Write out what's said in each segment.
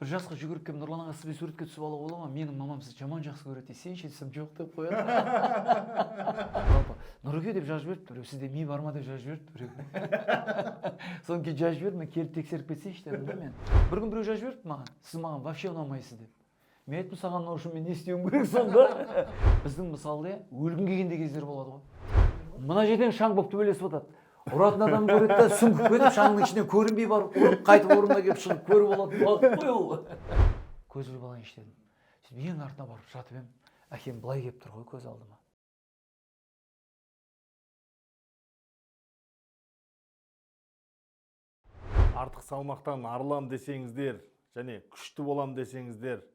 Бір жасқа жүгіріп келіп, Нұрлан аға, сізбен суретке түсіп алуға бола ма, менің мамам сізді жаман жақсы көреді дейді, сен ше десем, жоқ деп қояды. Жалпы Нұреке деп жазып жіберіпті біреу, сізде ми бар ма деп жазып жіберіпті біреу. Содан кейін жазып жіберді, мен келіп тексеріп кетсейші дедім да. Мен бір күн біреу жазып жіберіпті маған, сіз маған вообще ұнамайсыз деп. Мен айттым, саған ұнау үшін мен не істеуім керек сонда? Біздің мысалы, иә, өлгің келген де кездер болады ғой. Мына жерден шаң болып төбелесіп жатады, ұратын адам көреді да, сүңгіп кетіп, шаңның ішінен көрінбей барып ұрып, қайтып орнына келіп шығып көріп алатын уақыт қой ол. Көз іліп алайыншы дедім. Сөйтіп ең артына барып жатып едім, әкем былай келіп тұр ғой көз алдыма. Артық салмақтан арылам десеңіздер және күшті болам десеңіздер,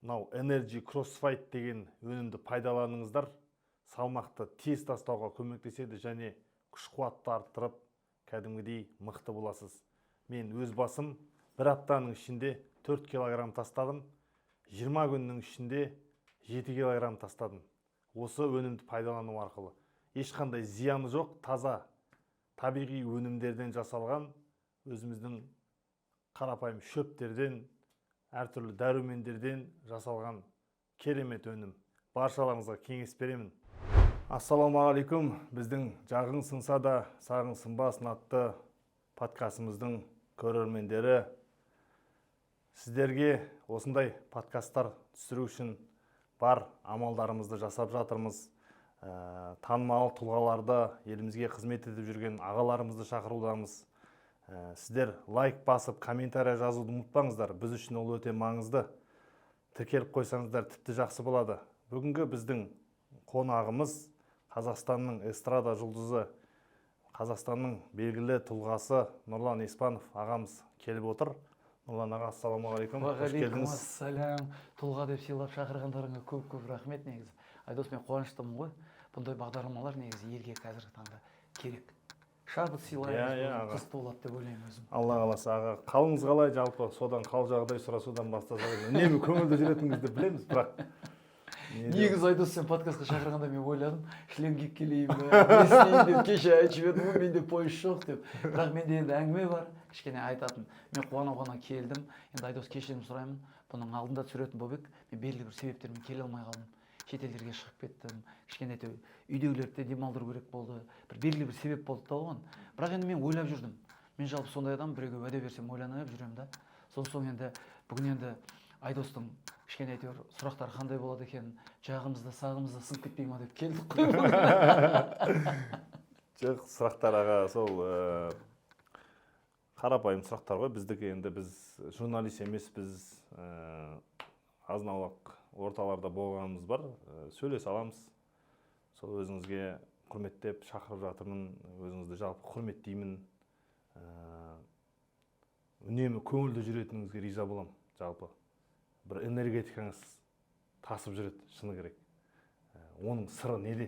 мынау Energy Crossfight деген өнімді пайдаланыңыздар. Салмақты тез тастауға көмектеседі және күш қуатты арттырып, кәдімгідей мықты боласыз. Мен өз басым бір аптаның ішінде 4 килограмм тастадым, 20 күннің ішінде 7 килограмм тастадым осы өнімді пайдалану арқылы. Ешқандай зияны жоқ, таза табиғи өнімдерден жасалған, өзіміздің қарапайым шөптерден, әртүрлі дәрумендерден жасалған керемет өнім. Баршаларыңызға кеңес беремін. Ассалаумағалейкум! Біздің «Жағың сынса да, сағың сынбасын» атты подкастымыздың көрермендері, сіздерге осындай подкасттар түсіру үшін бар амалдарымызды жасап жатырмыз. Танымал тұлғаларды, елімізге қызмет етіп жүрген ағаларымызды шақырудамыз. Сіздер лайк басып, комментарий жазуды ұмытпаңыздар, біз үшін ол өте маңызды. Тіркеліп қойсаңыздар, тіпті жақсы болады. Бүгінгі біздің қонағымыз — Қазақстанның эстрада жұлдызы, Қазақстанның белгілі тұлғасы Нұрлан Еспанов ағамыз келіп отыр. Нұрлан аға, ассалаумағалейкум, қош Уағалейкум келдіңіз. ассалам! Тұлға деп сыйлап шақырғандарыңа көп көп рахмет. Негізі, Айдос, мен қуаныштымын ғой. Бұндай бағдарламалар негізі елге қазіргі таңда керек. Шабыт сыйлаймыз, Иә, иә, бүгін аға. қызықты болады деп ойлаймын өзім. Алла қаласа, аға. Қалыңыз қалай жалпы? Содан қал жағдай сұрасудан бастасақ. Үнемі көңілді жүретініңізді білеміз, бірақ Негізі, Айдос, сен подкастқа шақырғанда мен ойладым, шлем киіп келейін бе, не істейін деп. Кеше айтып жібердім ғой, менде пояс жоқ деп. Бірақ менде енді әңгіме бар кішкене айтатын. Мен қуана қуана келдім. Енді, Айдос, кешірім сұраймын, бұның алдында түсіретін болып едік, мен белгілі бір себептермен келе алмай қалдым, шетелдерге шығып кеттім, кішкене әйтеуір үйдегілерді де демалдыру керек болды, бір белгілі бір себеп болды да оған. Бірақ енді мен ойлап жүрдім, мен жалпы сондай адам, біреуге уәде берсем, ойланып жүремін да. Содан соң енді бүгін енді Айдостың кішкене әйтеуір сұрақтары қандай болады екен, жағымызда сағымызда сынып кетпей ма деп келдік қой бүгін. Жоқ, сұрақтар, аға, сол қарапайым сұрақтар ғой біздікі. Енді біз журналист емеспіз, азын аулақ орталарда болғанымыз бар, сөйлесе аламыз. Сол өзіңізге құрметтеп шақырып жатырмын, өзіңізді жалпы құрметтеймін. Үнемі көңілді жүретініңізге риза боламын. Жалпы бір энергетикаңыз тасып жүреді, шыны керек. Оның сыры неде,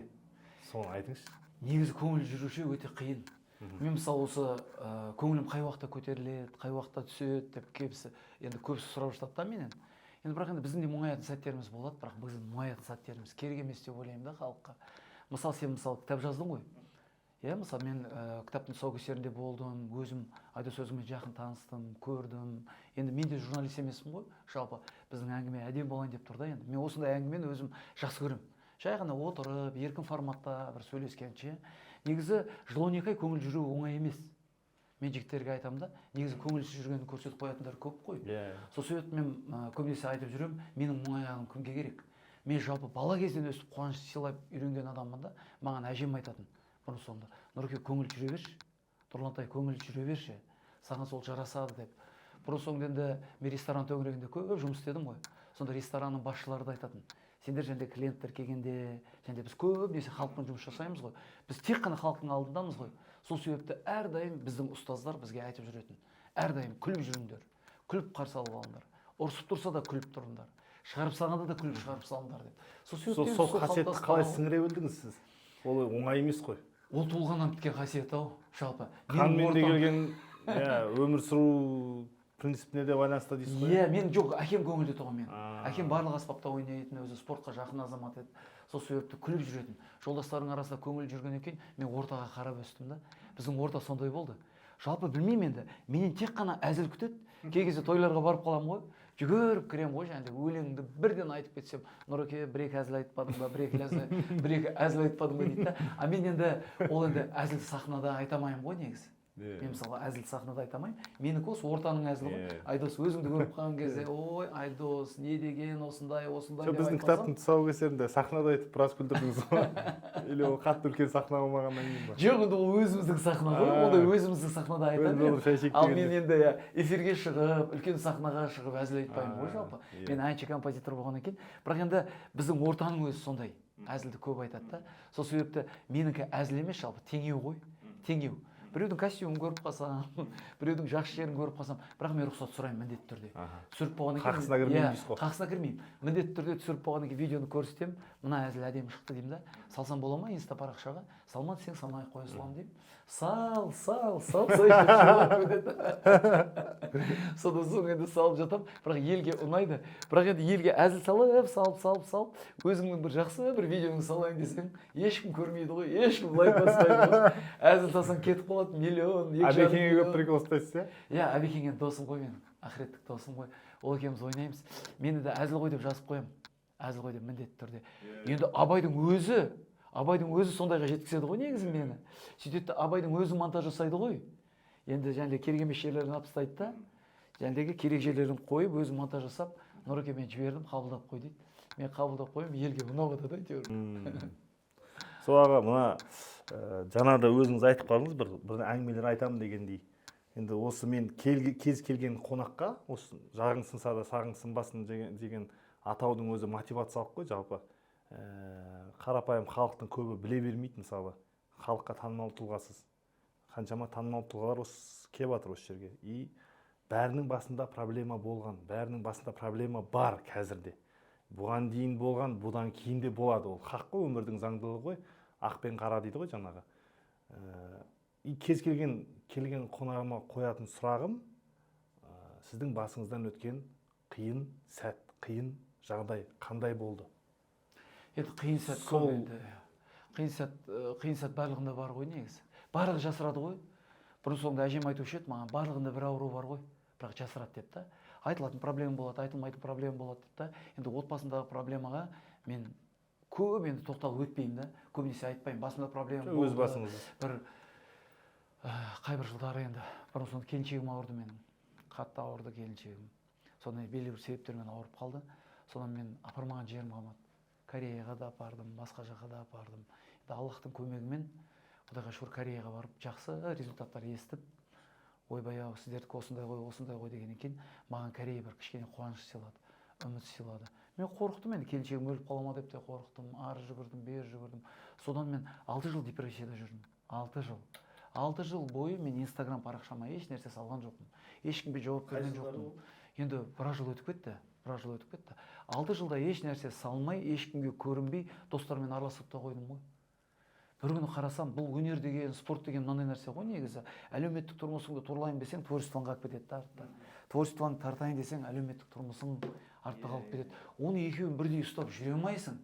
соны айтыңызшы. Негізі көңіл жүруші өте қиын. Мен мысалы осы көңілім қай уақытта көтеріледі, қай уақытта түседі деп көбісі, енді көбісі сұрап жатады да менен. Енді бірақ енді біздің де мұңаятын сәттеріміз болады, бірақ біздің мұңаятын сәттеріміз керек емес деп ойлаймын да халыққа. Мысалы, сен, мысалы, кітап жаздың ғой, иә? Мысалы, мен кітаптың тұсаукесерінде болдым өзім, Айдос, өзіңмен жақын таныстым, көрдім. Енді мен де журналист емеспін ғой. Жалпы біздің әңгіме әдемі болайын деп тұр да. Енді мен осындай әңгімені өзім жақсы көремін, жай ғана отырып, еркін форматта бір сөйлескенше. Негізі жыл 12 ай көңіл жүру оңай емес. Мен жігіттерге айтамын да, негізі көңілсіз жүргенін көрсетіп қоятындар көп қой. Сол себепті мен көбінесе айтып жүремін, менің мұңайғаным кімге керек? Мен жалпы бала кезден өстіп қуаныш сыйлап үйренген адаммын да. Маған әжем айтатын бұрын соңды: Нұреке, көңіл жүре берші, Нұрлантай, көңіл жүре берші, саған сол жарасады деп. Бұрын соңды енді мен ресторан төңірегінде көп жұмыс істедім ғой. Сонда ресторанның басшылары да айтатын: сендер және де клиенттер келгенде, және де біз көбінесе халықпен жұмыс жасаймыз ғой, біз тек қана халықтың алдындамыз ғой. Сол себепті әрдайым біздің ұстаздар бізге айтып жүретін: әрдайым күліп жүріңдер, күліп қарсы алып алыңдар, ұрысып тұрса да күліп тұрыңдар, шығарып салғанда да күліп шығарып салыңдар деп. Сол сол себептен сол қасиетті қалыптасып қалай қалған. сіңіре білдіңіз сіз? Ол оңай емес қой. Ол туылғаннан біткен қасиет ау жалпы. Менің Қанмен де ортам- келген, иә, өмір сүру принципіне де байланысты дейсіз ғой. Иә, мен жоқ, әкем көңілді тұғын мен. Әкем барлық аспапта ойнайтын, өзі спортқа жақын азамат еді. Сол себепті күліп жүретін, жолдастарының арасында көңіл жүргеннен кейін мен ортаға қарап өстім да. Біздің орта сондай болды. Жалпы білмеймін енді, менен тек қана әзіл күтеді. Кей кезде тойларға барып қаламын ғой, жүгіріп кіремін ғой, және де өлеңді бірден айтып кетсем, «Нұреке, бір екі әзіл айтпадың ба, бір екі әзіл айтпадың ба?» – дейді да. А мен енді ол енді әзіл сахнада айта алмаймын ғой негізі. Мен, мысалға, әзіл сахнада айта алмаймын, менікі осы ортаның әзілі ғой. Айдос, өзіңді көріп қалған кезде: «Ой, Айдос не деген осындай осындай» Жоқ, деп біздің айтпасам. кітаптың тұсаукесерінде сахнада айтып, біраз күлдірдіңіз ғой. Или ол қатты үлкен сахна болмағаннан кейін ба? Жоқ, енді ол өзіміздің сахна ғой. Ондай өзіміздің сахнада айта Өзіміз беремін. отырып шай ішейік Ал мен дегенде. енді, иә, эфирге шығып, үлкен сахнаға шығып әзіл айтпаймын ғой жалпы. Мен әнші, композитор болғаннан кейін. Бірақ енді біздің ортаның өзі сондай, әзілді көп айтады да. Сол себепті менікі әзіл емес, жалпы теңеу ғой, теңеу. Біреудің костюмін көріп қалсам, біреудің жақсы жерін көріп қалсам, бірақ мен рұқсат сұраймын міндетті түрде. Түсіріп болғаннан кейін. Қақысына кірмеймін Иә, дейсіз ғой. қақысына кірмеймін. Міндетті түрде түсіріп болғаннан кейін видеоны көрсетемін: «Мына әзіл әдемі шықты», – деймін да. «Салсам бола ма инста парақшаға? Салма десең, салмай ақ қоя саламын», – деймін. «Сал, сал, сал», солай деп шулап кетеді. Содан соң енді салып жатамын, бірақ елге ұнайды. Бірақ енді елге әзіл салып, салып, салып, салып, өзіңнің бір жақсы бір видеоңды салайын десең, ешкім көрмейді ғой, ешкім лайк баспайды ғой. Әзіл салсаң, кетіп қалады миллион, 2,5 Әбекеңе көп миллион. прикол ұстайсыз, иә? Иә, Әбекең енді досым ғой менің, ақыреттік досым ғой. Ол екеуміз ойнаймыз. Мен де әзіл ғой деп жазып қоямын, әзіл ғой деп міндетті түрде. Енді Абайдың өзі сондайға жеткізеді ғой негізі мені. Сөйтеді де, Абайдың өзі монтаж жасайды ғой енді, және де керек емес жерлерін алып тастайды да, және керек жерлерін қойып, өзі монтаж жасап: «Нұреке, мен жібердім, қабылдап қой», – дейді. Мен қабылдап қоямын, елге ұнап жатады әйтеуір. Сол, аға, мына жаңа да өзіңіз айтып қалдыңыз, бір әңгімелер айтамын дегендей. Енді осы мен кез келген қонаққа осы «Жағың сынса да, сағың сынбасын» деген атаудың өзі мотивациялық қой жалпы. Қарапайым халықтың көбі біле бермейді, мысалы, халыққа танымал тұлғасыз. Қаншама танымал тұлғалар осы келіп жатыр осы жерге, и бәрінің басында проблема болған, бәрінің басында проблема бар қазірде, бұған дейін болған, бұдан кейін де болады. Ол хақ қой, өмірдің заңдылығы ғой, ақ пен қара дейді ғой жаңағы. И кез келген келген қонағыма қоятын сұрағым: сіздің басыңыздан өткен қиын сәт, қиын жағдай қандай болды? Енді қиын сәт көп. Енді қиын сәт барлығында бар ғой негізі, барлығы жасырады ғой. Бұрын соңды әжем айтушы еді маған: «Барлығында бір ауру бар ғой, бірақ жасырады», – деп та. «Айтылатын проблема болады, айтылмайтын проблема болады», – деп та. Енді отбасындағы проблемаға мен көп енді тоқталып өтпеймін да, көбінесе айтпаймын басымда проблема Өз болды. басыңыз. Бір қай бір жылдары енді, бұрын соңды келіншегім ауырды менің, қатты ауырды келіншегім. Содан белгілі бір себептермен ауырып қалды. Содан мен апармаған жерім қалмады: Кореяға да апардым, басқа жаққа да апардым. Енді Аллахтың көмегімен, құдайға шүкір, Кореяға барып, жақсы результаттар естіп, «Ойбай ау, сіздердікі осындай ғой, осындай ғой» дегеннен кейін маған Корея бір кішкене қуаныш сыйлады, үміт сыйлады. Мен қорықтым енді, келіншегім өліп қала ма деп те қорықтым. Ары жүгірдім, бері жүгірдім. Содан мен 6 жыл депрессияда жүрдім, 6 жыл. 6 жыл бойы мен Инстаграм парақшама еш нәрсе салған жоқпын, ешкімге жауап берген жоқпын. Енді біраз жыл өтіп кетті, біраз жыл өтіп кетті. 6 жылда еш нәрсе салмай, ешкімге көрінбей, достарыммен араласып та қойдым ғой. Бір күні қарасам, бұл өнер деген, спорт деген мынандай нәрсе ғой негізі: әлеуметтік тұрмысыңды турлайын десең, творчествоң қалып кетеді да артта. Творчествоңды тартайын десең, әлеуметтік тұрмысың артта қалып кетеді. Оны екеуін бірдей ұстап жүре алмайсың.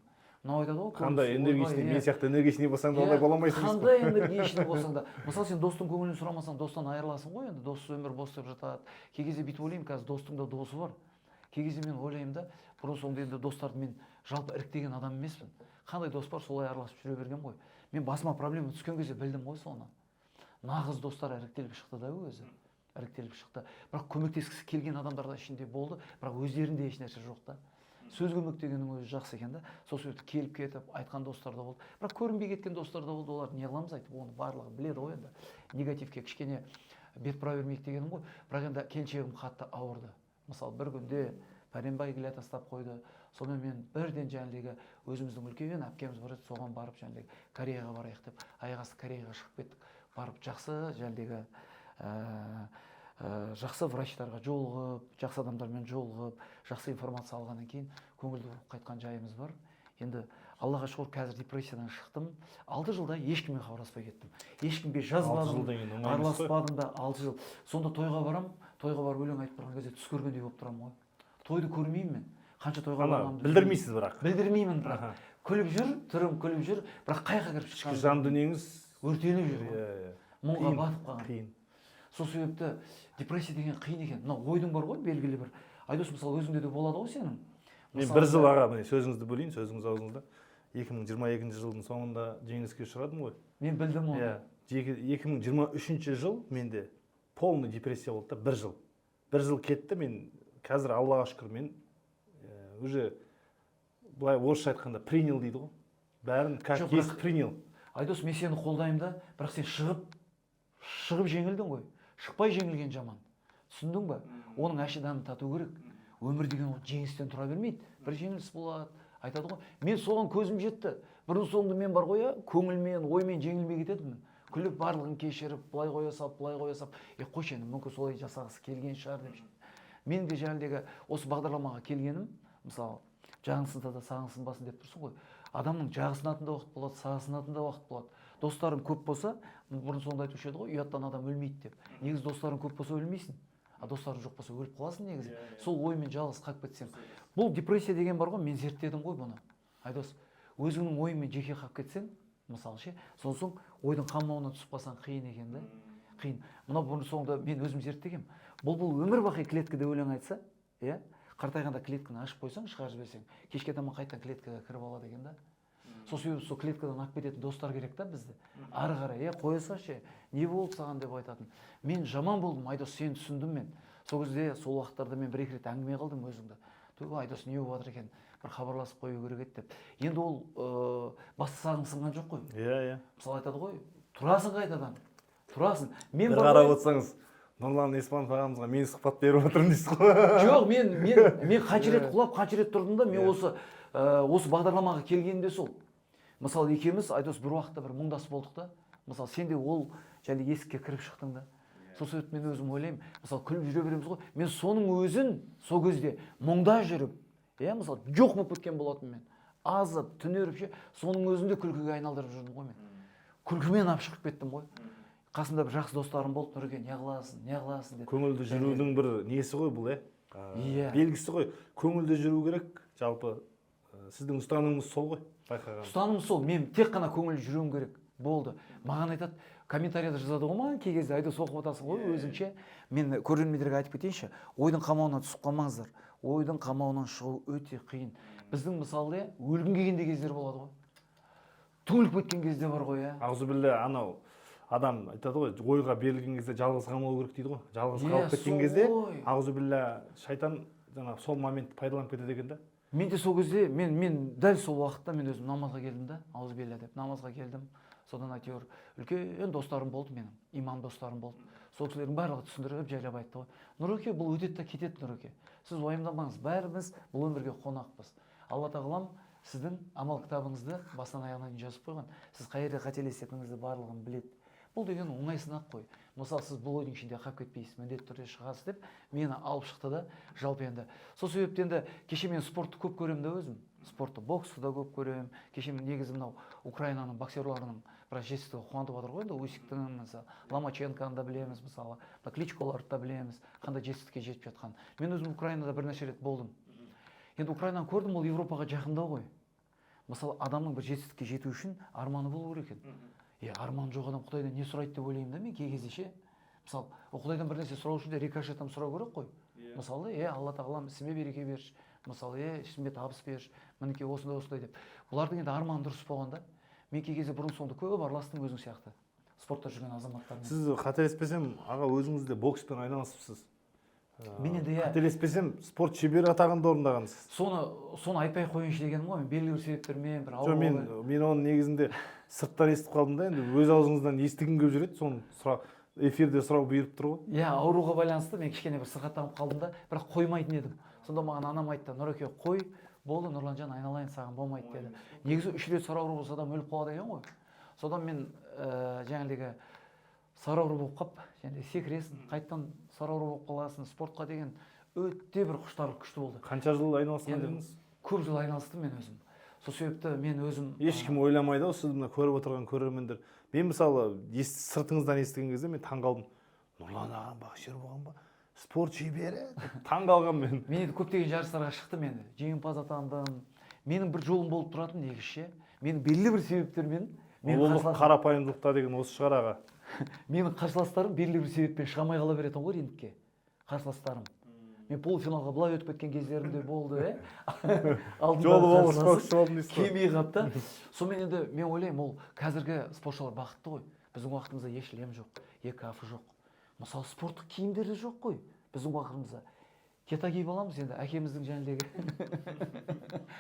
Мынау айтады ғой Қандай көбісі, энергичный, ойбай, мен иә. сияқты энергичный болсаң да, ондай Иә, бола алмайсың дейсіз ғой. Қандай энергичный болсаң да, мысалы, сен достың көңілін сұрамасаң, достан айырыласың ғой. Енді доссыз өмір бос деп жатады. Кей кезде бүйтіп ойлаймын: қазір достың да досы бар. Кей кезде мен ойлаймын да, бұрын соңды енді достарды мен жалпы іріктеген адам емеспін, қандай дос бар, солай араласып жүре бергенмін ғой. Мен басыма проблема түскен кезде білдім ғой соны. Нағыз достар іріктеліп шықты да, өзі іріктеліп шықты. Бірақ көмектескісі келген адамдар да ішінде болды, бірақ өздерінде еш нәрсе жоқ та. Сөз көмек дегеннің өзі жақсы екен да. Сол себепті келіп кетіп айтқан достар да болды, бірақ көрінбей кеткен достар да болды. Оларды не қыламыз айтып, оны барлығы біледі ғой. Енді негативке кішкене бет бұра бермейік дегенім ғой. Бірақ енді келіншегім қатты ауырды. Мысалы, бір күнде пәленбай глия тастап қойды. Сонымен мен бірден жаңағыдегі өзіміздің үлкен әпкеміз бар еді, соған барып, жаңағыдегі Кореяға барайық деп, аяқ асты Кореяға шығып кеттік. Барып, жақсы жаңағыдегі жақсы врачтарға жолығып, жақсы адамдармен жолығып, жақсы информация алғаннан кейін көңілді болып қайтқан жайымыз бар. Енді Аллаға шүкір, қазір депрессиядан шықтым. 6 жылда ешкіммен хабарласпай кеттім, ешкімге жазбадым, 6 жыл деген оңай емес қой. араласпадым да 6 жыл. Сонда тойға барам, тойға барып өлең айтып тұрған кезде түс көргендей болып тұрамын ғой. Тойды көрмеймін мен, қанша тойға Ана барғанымды. білдірмейсіз бірақ. Білдірмеймін, бірақ күліп жүр түрім, күліп жүр, бірақ қай жаққа кіріп Ішкі шыққанын жан дүниеңіз өртеніп жүр ғой. Иә. Мұңға Қиын, батып қалған. Қиын. Сол себепті депрессия деген қиын екен. Мына ойдың бар ғой белгілі бір, Айдос, мысалы, өзіңде де болады ғой сенің. Мен Мысалы, бір жыл, аға, міне, сөзіңізді бөлейін, сөзіңіз аузыңызда. 2022 жылдың соңында жеңіліске ұшырадым ғой. Мен білдім оны. Иә, 2023 жыл менде полный депрессия болды да, бір жыл, бір жыл кетті. Мен қазір, Аллаға шүкір, мен уже былай орысша айтқанда, принял дейді ғой, бәрін как Жоқ, есть принял. Айдос, мен сені қолдаймын да, бірақ сен шығып жеңілдің ғой. Шықпай жеңілген жаман, түсіндің ба? Оның ащы дәмін тату керек. Өмір деген ол жеңістен тұра бермейді, бір жеңіліс болады, айтады ғой. Мен соған көзім жетті. Бұрын соңды мен бар ғой, иә, көңілмен, оймен жеңілмей кететінмін, күліп, барлығын кешіріп, былай қоя салып, былай қоя салып, е, қойшы енді, мүмкін, солай жасағысы келген шығар деп. Менің де жаңағыдегі осы бағдарламаға келгенім, мысалы, жағың сынса да, сағың сынбасын деп тұрсың ғой. Адамның жағы сынатын да уақыт болады, сағы сынатын да уақыт болады. Достарың көп болса, бұрын соңды айтушы еді ғой, ұяттан адам өлмейді деп. Негізі достарың көп болса, өлмейсің, а достарың жоқ болса, өліп қаласың негізі. Сол оймен жалғыз қалып кетсең. Бұл депрессия деген бар ғой, мен зерттедім ғой бұны, Айдос. Өзіңнің ойыңмен жеке қалып кетсең, мысалы ше, содан соң ойдың қамауына түсіп қалсаң, қиын екен да, қиын. Мынау бұрын соңды мен өзім зерттегенмін. Бұл өмір бақи клеткада өлең айтса, иә, қартайғанда клетканы ашып қойсаң, шығарып жіберсең, кешке таман қайтадан клеткаға кіріп алады екен да. Сол себепті сол клеткадан алып кететін достар керек та бізді ары қарай. Е, қоя салшы, не болды саған деп айтатын. Мен жаман болдым, Айдос, сені түсіндім мен сол кезде. Сол уақыттарда мен бір екі рет әңгіме қылдым өзіңді. Түу, Айдос, не болып жатыр екен, бір хабарласып қою керек еді деп. Енді ол басты сағың сынған жоқ қой. иә иә Мысалы, айтады ғой, тұрасың, қайтадан тұрасың. Мен Бір бар қарап ғой- отырсаңыз, Нұрлан Еспанов ағамызға мен сұхбат беріп отырмын дейсіз ғой. Жоқ, мен қанша рет құлап, қанша рет тұрдым да. Мен осы бағдарламаға келгенде сол, мысалы, екеуміз, Айдос, бір уақытта бір мұңдас болдық та. Мысалы, сен де ол және есікке кіріп шықтың да. Сол себепті мен өзім ойлаймын, мысалы, күліп жүре береміз ғой. Мен соның өзін сол кезде мұңда жүріп, иә, мысалы, жоқ болып кеткен болатынмын мен, азып түнеріп ше. Соның өзінде күлкіге айналдырып жүрдім ғой мен, күлкімен алып шығып кеттім ғой. Қасымда бір жақсы достарым болды: «Нұреке, не қыласың, не қыласың?» – деп. Көңілді жүрудің бір несі ғой бұл, иә? Иә. Белгісі ғой, көңілді жүру керек жалпы. Сіздің ұстанымыңыз сол ғой, байқағаным. Ұстаным сол, мен тек қана көңілді жүруім керек болды. Маған айтады, комментарияда жазады ғой маған кей кезде, Айдос, оқып отырсың ғой өзіңше. Мен көрермендерге айтып кетейінші: ойдың қамауына түсіп қалмаңыздар, ойдың қамауынан шығу өте қиын. Біздің, мысалы, иә, өлгің келген де кездер болады ғой, түңіліп кеткен кезде бар ғой, иә. Аузубилля, анау адам айтады ғой, ойға берілген кезде жалғыз қалмау керек дейді ғой. Жалғыз қалып кеткен Сол кезде, ғой. аузубилля, шайтан жаңағы сол моментті пайдаланып кетеді екен да. Мен де сол кезде, мен дәл сол уақытта мен өзім намазға келдім да, аузубилля деп намазға келдім. Содан әйтеуір үлкен достарым болды менің, имам достарым болды. Сол кісілердің барлығы түсіндіріп, жайлап айтты ғой: «Нұреке, бұл өтеді да кетеді, Нұреке, сіз уайымдамаңыз, бәріміз бұл өмірге қонақпыз. Алла тағалам сіздің амал кітабыңызды басынан аяғына дейін жазып қойған, сіз қай жерде қателесетініңізді барлығын біледі. Бұл деген оңай сынақ қой. Мысалы, сіз бұл ойдың ішінде қалып кетпейсіз, міндетті түрде шығасыз», – деп мені алып шықты да. Жалпы енді сол себепті енді кеше мен спортты көп көремін да өзім, спортты, боксты да көп көремін. Кеше мен негізі мынау Украинаның боксерларының біраз жетістігі қуантып жатыр ғой енді. Усиктің, мысалы, Ломаченконы да білеміз, мысалы, мына Кличколарды да білеміз, қандай жетістікке жетіп жатқанын. Мен өзім Украинада бірнеше рет болдым. Енді Украинаны көрдім, ол Европаға жақындау ғой. Мысалы, адамның бір жетістікке жету үшін арманы болу керек екен. Е, арманы жоқ адам Құдайдан не сұрайды деп ойлаймын да мен кей кезде ше. Мысалы, ол Құдайдан бір нәрсе сұрау үшін де рикошетом сұрау керек қой. Мысалы, е, Алла тағалам, ісіме береке берші, мысалы, е, ісіме табыс берші, мінекей, осындай осындай деп. Бұлардың енді арманы дұрыс болғанда. Мен кей кезде, бұрын соңды көп араластым өзің сияқты спортта жүрген азаматтармен. Сіз, қателеспесем, аға, өзіңіз де бокспен айналысыпсыз. Мен енді, иә. Қателеспесем, спорт шебері атағын да орындағансыз. Соны айтпай ақ қояйыншы дегенім ғой. Мен белгілі бір себептермен бір Жоқ, ауру мен болды. мен оны негізінде сырттан естіп қалдым да, енді өз аузыңыздан естігім келіп жүреді соны. Сұрақ, эфирде сұрау бұйырып тұр ғой. Иә, ауруға байланысты мен кішкене бір сырқаттанып қалдым да, бірақ қоймайтын едім. Сонда маған анам айтты: «Нұреке, қой, болды, Нұрланжан, айналайын, саған болмайды», – деді. Негізі үш рет сары ауру болса, адам өліп қалады екен ғой. Содан мен жаңағыдегі сары ауру болып қалып, және секіресің, қайтадан сары ауру болып қаласың. Спортқа деген өте бір құштарлық күшті болды. Қанша жыл айналысқан Енді дедіңіз? көп жыл айналыстым мен өзім. Сол себепті мен өзім Ешкім ойламайды ғой сізді, мына көріп отырған көрермендер. Мен, мысалы, сыртыңыздан естіген кезде мен таң қалдым: Нұрлан ағам боксер болған ба, спорт шебері деп таң қалғанмын мен. Мен енді көптеген жарыстарға шықтым, енді жеңімпаз атандым. Менің бір жолым болып тұратын негізі ше. Менің белгілі бір себептермен мен Ұлылық, қарсыласым- қарапайымдылықта деген осы шығар, аға. Менің қарсыластарым белгілі бір себеппен шыға алмай қала беретін ғой рингке, қарсыластарым. Мен полуфиналға былай өтіп кеткен кездерім де болды, иә. Жолы болмыш боксшы болдым дейсіз ғой. Келмей қалды да. Сонымен енді мен ойлаймын, ол қазіргі спортшылар бақытты ғой. Біздің уақытымызда еш шлем жоқ, ЕКАФ жоқ, мысалы, спорттық киімдер де жоқ қой біздің уақытымызда. Кета киіп аламыз енді әкеміздің жәндегі,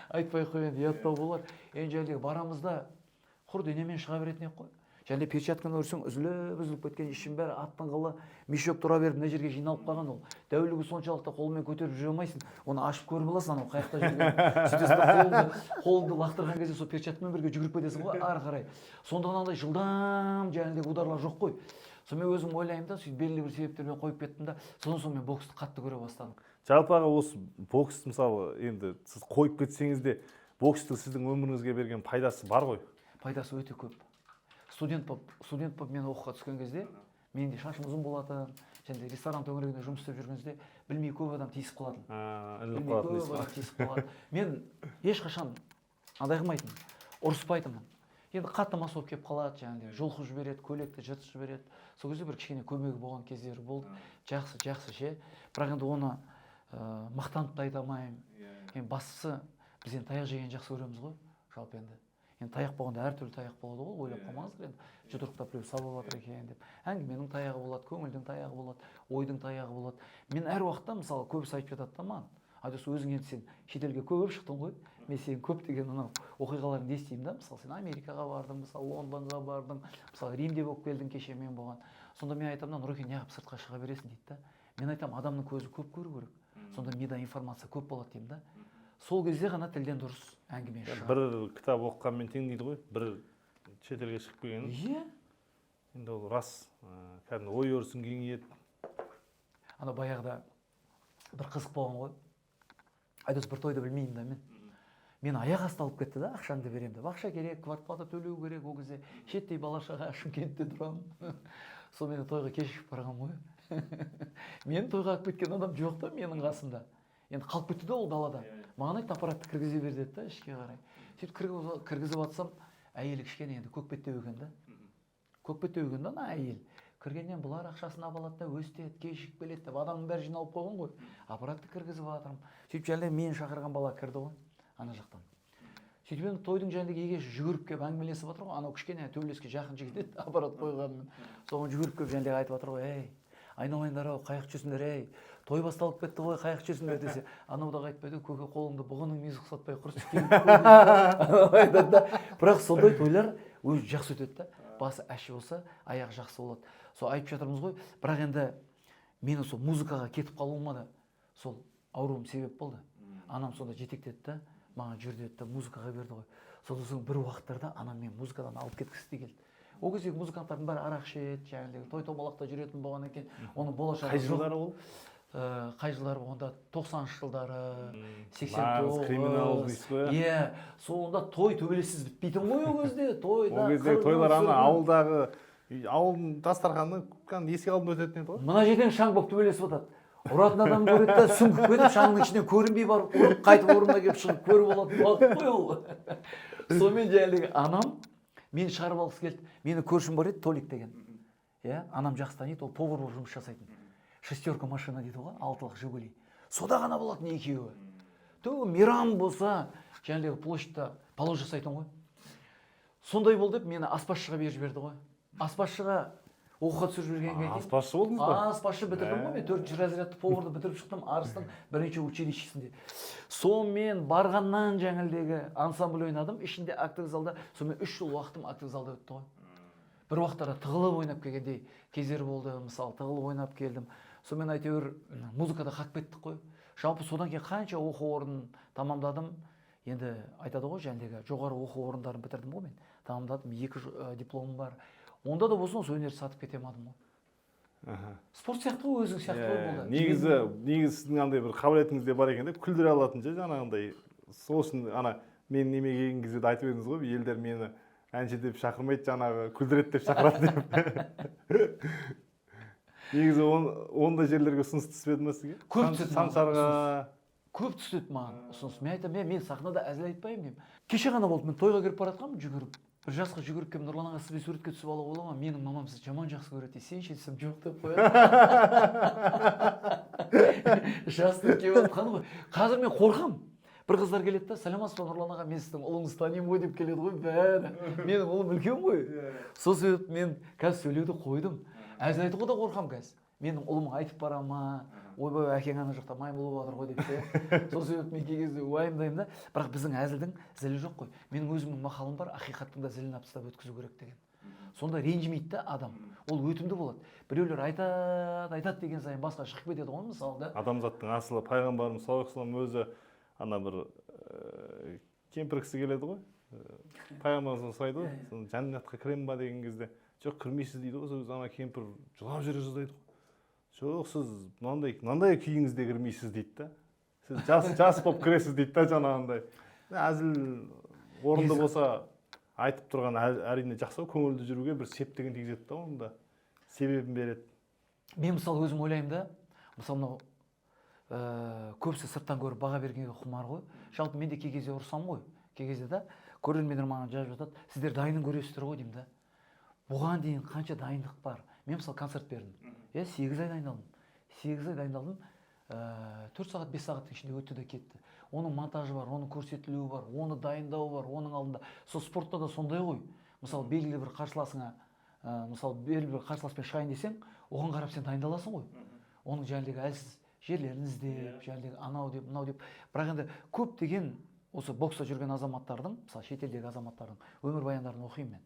айтпай ақ қояйын, ұяттау болар енді. Жәндегі барамыз да, құр денемен шыға беретін едік қой. Және перчатканы көрсең, үзіліп үзіліп кеткен, ішінің бәрі аттың қылы, мешок тұра беріп, мына жерге жиналып қалған. Ол дәулігі соншалықты, қолмен көтеріп жүре алмайсың, оны ашып көріп аласың анау қай жақта жүргенін. Сөйтесің да, қолыңды лақтырған кезде сол перчаткамен бірге жүгіріп кетесің ғой ары қарай. Сонда анандай жылдам жаңағыдай ударлар жоқ қой. Сонымен өзім ойлаймын да, сөйтіп белгілі бір себептермен қойып кеттім да. Содан соң мен боксты қатты көре бастадым. Жалпы, аға, осы бокс, мысалы, енді сіз қойып кетсеңіз де, бокстың сіздің өміріңізге берген пайдасы бар ғой. Пайдасы өте көп. Студент болып мен оқуға түскен кезде менің де шашым ұзын болатын және де ресторан төңірегінде жұмыс істеп жүрген кезде білмей көп адам тиісіп қалатын. Ілініп Білмей қалатын көп дейсіз ғой. адам тиісіп қалады. Мен ешқашан андай қылмайтынмын, ұрыспайтынмын. Енді қатты мас болып келіп қалады, жаңағыдай жұлқып жібереді, көйлекті жыртып жібереді. Сол кезде бір кішкене көмегі болған кездері болды. Жақсы, жақсы ше. Бірақ енді оны мақтанып та айта алмаймын. Енді бастысы, біз енді таяқ жегенді жақсы көреміз ғой жалпы. Енді таяқ болғанда әртүрлі таяқ болады ғой, ойлап қалмаңыздар енді жұдырықтап біреу сабап жатыр екен деп. Әңгіменің таяғы болады, көңілдің таяғы болады, ойдың таяғы болады. Мен әр уақытта, мысалы, көбісі айтып жатады да маған: «Айдос, өзің енді сен шетелге көп шықтың ғой». Мен сенің көптеген анау оқиғаларыңды естимін да. Мысалы, сен Америкаға бардың, мысалы, Лондонға бардың, мысалы, Римде болып келдің кеше мен болған. Сонда мен айтамын да: «Нұреке, неғып сыртқа шыға бересің?» – дейді да. Мен айтамын: «Адамның көзі көп көру керек, сонда мида информация көп болады», – деймін да. Сол кезде ғана тілден дұрыс әңгіме шығады. Бір кітап оқығанмен тең дейді ғой бір шетелге шығып келген. Енді ол рас, кәдімгі ой өрісің кеңейеді. Ана баяғыда бір қызық болған ғой, Айдос. Бір тойды білмеймін да мен. Мені аяқ асты алып кетті да, ақшаңды беремін деп. Ақша керек, квартплата төлеу керек. Ол кезде шеттей бала шаға Шымкентте тұрамын. Сонымен тойға кешігіп барғанмын ғой. Мені тойға алып кеткен адам жоқ та менің қасымда. Енді қалып кетті да ол далада. Маған айтты: «Аппаратты кіргізе бер», – деді да ішке қарай. Сөйтіп кіргізіп жатсам, әйелі кішкене енді көкбеттеу екен да, көкбеттеу екен да. Ана әйел кіргеннен бұлар ақшасын алып алады да, өстеді, кешігіп келеді деп адамның бәрі жиналып қойған ғой. Аппаратты кіргізіп жатырмын. Сөйтіп және мені шақырған бала кірді ғой ана жақтан. Сөйтіп енді тойдың жанындағы егесі жүгіріп келіп әңгімелесіп жатыр ғой. Анау кішкене төбелеске жақын жігіт еді аппарат қойғанымен. Соған жүгіріп келіп жаңағыдай айтып жатыр ғой: «Ей, айналайындар ау, қаяқта жүрсіңдер, ей, той басталып кетті ғой, қаяқта жүрсіңдер?» – десе, анау да қайтпайды: «Көке, қолыңды бұғының мүйізі ұқсатпай құрышы», – айтады да. Бірақ сондай тойлар өзі жақсы өтеді да. Басы әші болса, аяғы жақсы болады, сол айтып жатырмыз ғой. Бірақ енді мені сол музыкаға кетіп қалуыма да сол ауруым себеп болды. Анам сонда жетектеді да, маған жүр деді да, музыкаға берді ғой. Содан соң бір уақыттарда анам мені музыкадан алып кеткісі де келді. Ол кездегі музыканттардың бәрі арақ ішеді, жаңағыдай той томалақта жүретін болғаннан кейін оның болашағы Қай жоқ. жылдары ол? Қай жылдары болғанда, 90-шы жылдары, сексен Нағыз тоғыз криминал дейсіз ғой, иә? Иә, сонда той төбелессіз бітпейтін ғой ол кезде тойда. Ол кездегі қырғын, тойлар ана сүргін. ауылдағы ауылдың дастарханы кәдімгі есік алдында өтетін еді ғой. Мына жерден шаң болып төбелесіп жатады. Ұратын адам көреді да, сүңгіп кетіп, шаңның ішінен көрінбей барып ұрып, қайтып орнына келіп шығып көріп алатын уақыт қой ол. Сонымен жаңағы анам мені шығарып алғысы келді. Мені көршім бар еді, Толик деген, иә, анам жақсы таниды. Ол повар болып жұмыс жасайтын. Шестерка машина дейді ғой, алтылық Жигули, сода ғана болатын екеуі. Ту мейрам болса, жаңағы площадьта палау жасайтын ғой. Сондай болды деп мені аспазшыға беріп жіберді ғой. Аспазшыға оқуға түсіріп жібергенге дейін. Аспазшы болдыңыз ба? Аспазшы бітірдім ғой мен. Төртінші разрядты поварды бітіріп шықтым Арыстың бірінші училищесінде. Сонымен барғаннан жаңағыдегі ансамбль ойнадым ішінде, актовый залда. Сонымен 3 жыл уақытым актовый залда өтті ғой. Бір уақыттарда тығылып ойнап келгендей кездер болды, мысалы, тығылып ойнап келдім. Сонымен әйтеуір музыкада қалып кеттік қой жалпы. Содан кейін қанша оқу орнын тамамдадым енді, айтады ғой, жаңағыдегі жоғары оқу орындарын бітірдім ғой мен, тамамдадым, екі дипломым бар. Онда да болсын осы өнерді сатып кете алмадым ғой. Спорт сияқты ғой, өзің сияқты ғой бұл да. Негізі сіздің андай бір қабілетіңіз де бар екен да, күлдіре алатын ше жаңағындай. Сол үшін ана мен неме келген кезде де айтып едіңіз ғой, елдер мені әнші деп шақырмайды, жаңағы күлдіреді деп шақырады деп. Негізі ондай жерлерге ұсыныс түспеді ма сізге? Көп түседі маған. Сансарға. Көп түседі маған ұсыныс. Мен айтамын: Мен сахнада әзіл айтпаймын», – деймін. Кеше ғана болды, мен тойға кіріп бара жатқанмын жүгіріп. Бір жасқа жүгіріп келіп, «Нұрлан аға, сізбен суретке түсіп алуға бола ма? Менің мамам сізді жаман жақсы көреді», — дейді. «Сен ше?» — десем, «Жоқ», — деп қояды. Жастың келіп жатқаны ғой. Қазір мен қорқамын. Бір қыздар келеді да, «Саламатсыз ба, Нұрлан аға, мен сіздің ұлыңызды танимын ғой», — деп келеді ғой бәрі. Менің ұлым үлкен ғой. Сол себепті мен қазір сөйлеуді қойдым. Әзіл айтуға да қорқамын қазір. Менің ұлым айтып бара ма, «Ойбай, әкең ана жақта маймыл болып жатыр ғой», — деп ше. Сол себепті мен кей кезде уайымдаймын да. Бірақ біздің әзілдің зілі жоқ қой. Менің өзімнің мақалым бар: «Ақиқаттың да зілін алып тастап өткізу керек» деген. Сонда ренжімейді да адам, ол өтімді болады. Біреулер айтады, айтады деген сайын басқа шығып кетеді ғой, мысалы да. Адамзаттың асылы пайғамбарымыз саллаллаху алейхи вассалам өзі ана бір кемпір кісі келеді ғой, пайғамбарымыздан сұрайды ғой. Соны «Жәннатқа кіремін ба?» деген кезде, «Жоқ, кірмейсіз», — дейді ғой. Сол кезде ана кемпір жылап жібере жаздайды ғой. «Жоқ, сіз мынандай мынандай күйіңізде кірмейсіз, — дейді да, — сіз жас жас болып кіресіз», — дейді да. Жаңағындай әзіл орынды болса, айтып тұрған әрине жақсы ғой. Көңілді жүруге бір септігін тигізеді да, оның да себебін береді. Мен, мысалы, өзім ойлаймын да, мысалы, мынау көбісі сырттан көріп баға бергенге құмар ғой. Жалпы мен де кей кезде ұрысамын ғой кей кезде да. Көрермендер маған жазып жатады, «Сіздер дайынын көресіздер ғой», — деймін да. Бұған дейін қанша дайындық бар? Мен, мысалы, концерт бердім, иә, 8 ай дайындалдым. 8 ай дайындалдым, 4 сағат, 5 сағаттың ішінде өтті де кетті. Оның монтажы бар, оның көрсетілуі бар, оны дайындау бар оның алдында. Сол спортта да сондай ғой. Мысалы, белгілі бір қарсыласыңа, мысалы, белгілі бір қарсыласпен шығайын десең, оған қарап сен дайындаласың ғой. Оның жаңағыдегі әлсіз жерлерін іздеп, жаңағыдегі анау деп, мынау деп. Бірақ енді көптеген осы бокста жүрген азаматтардың, мысалы, шетелдегі азаматтардың өмірбаяндарын оқимын мен.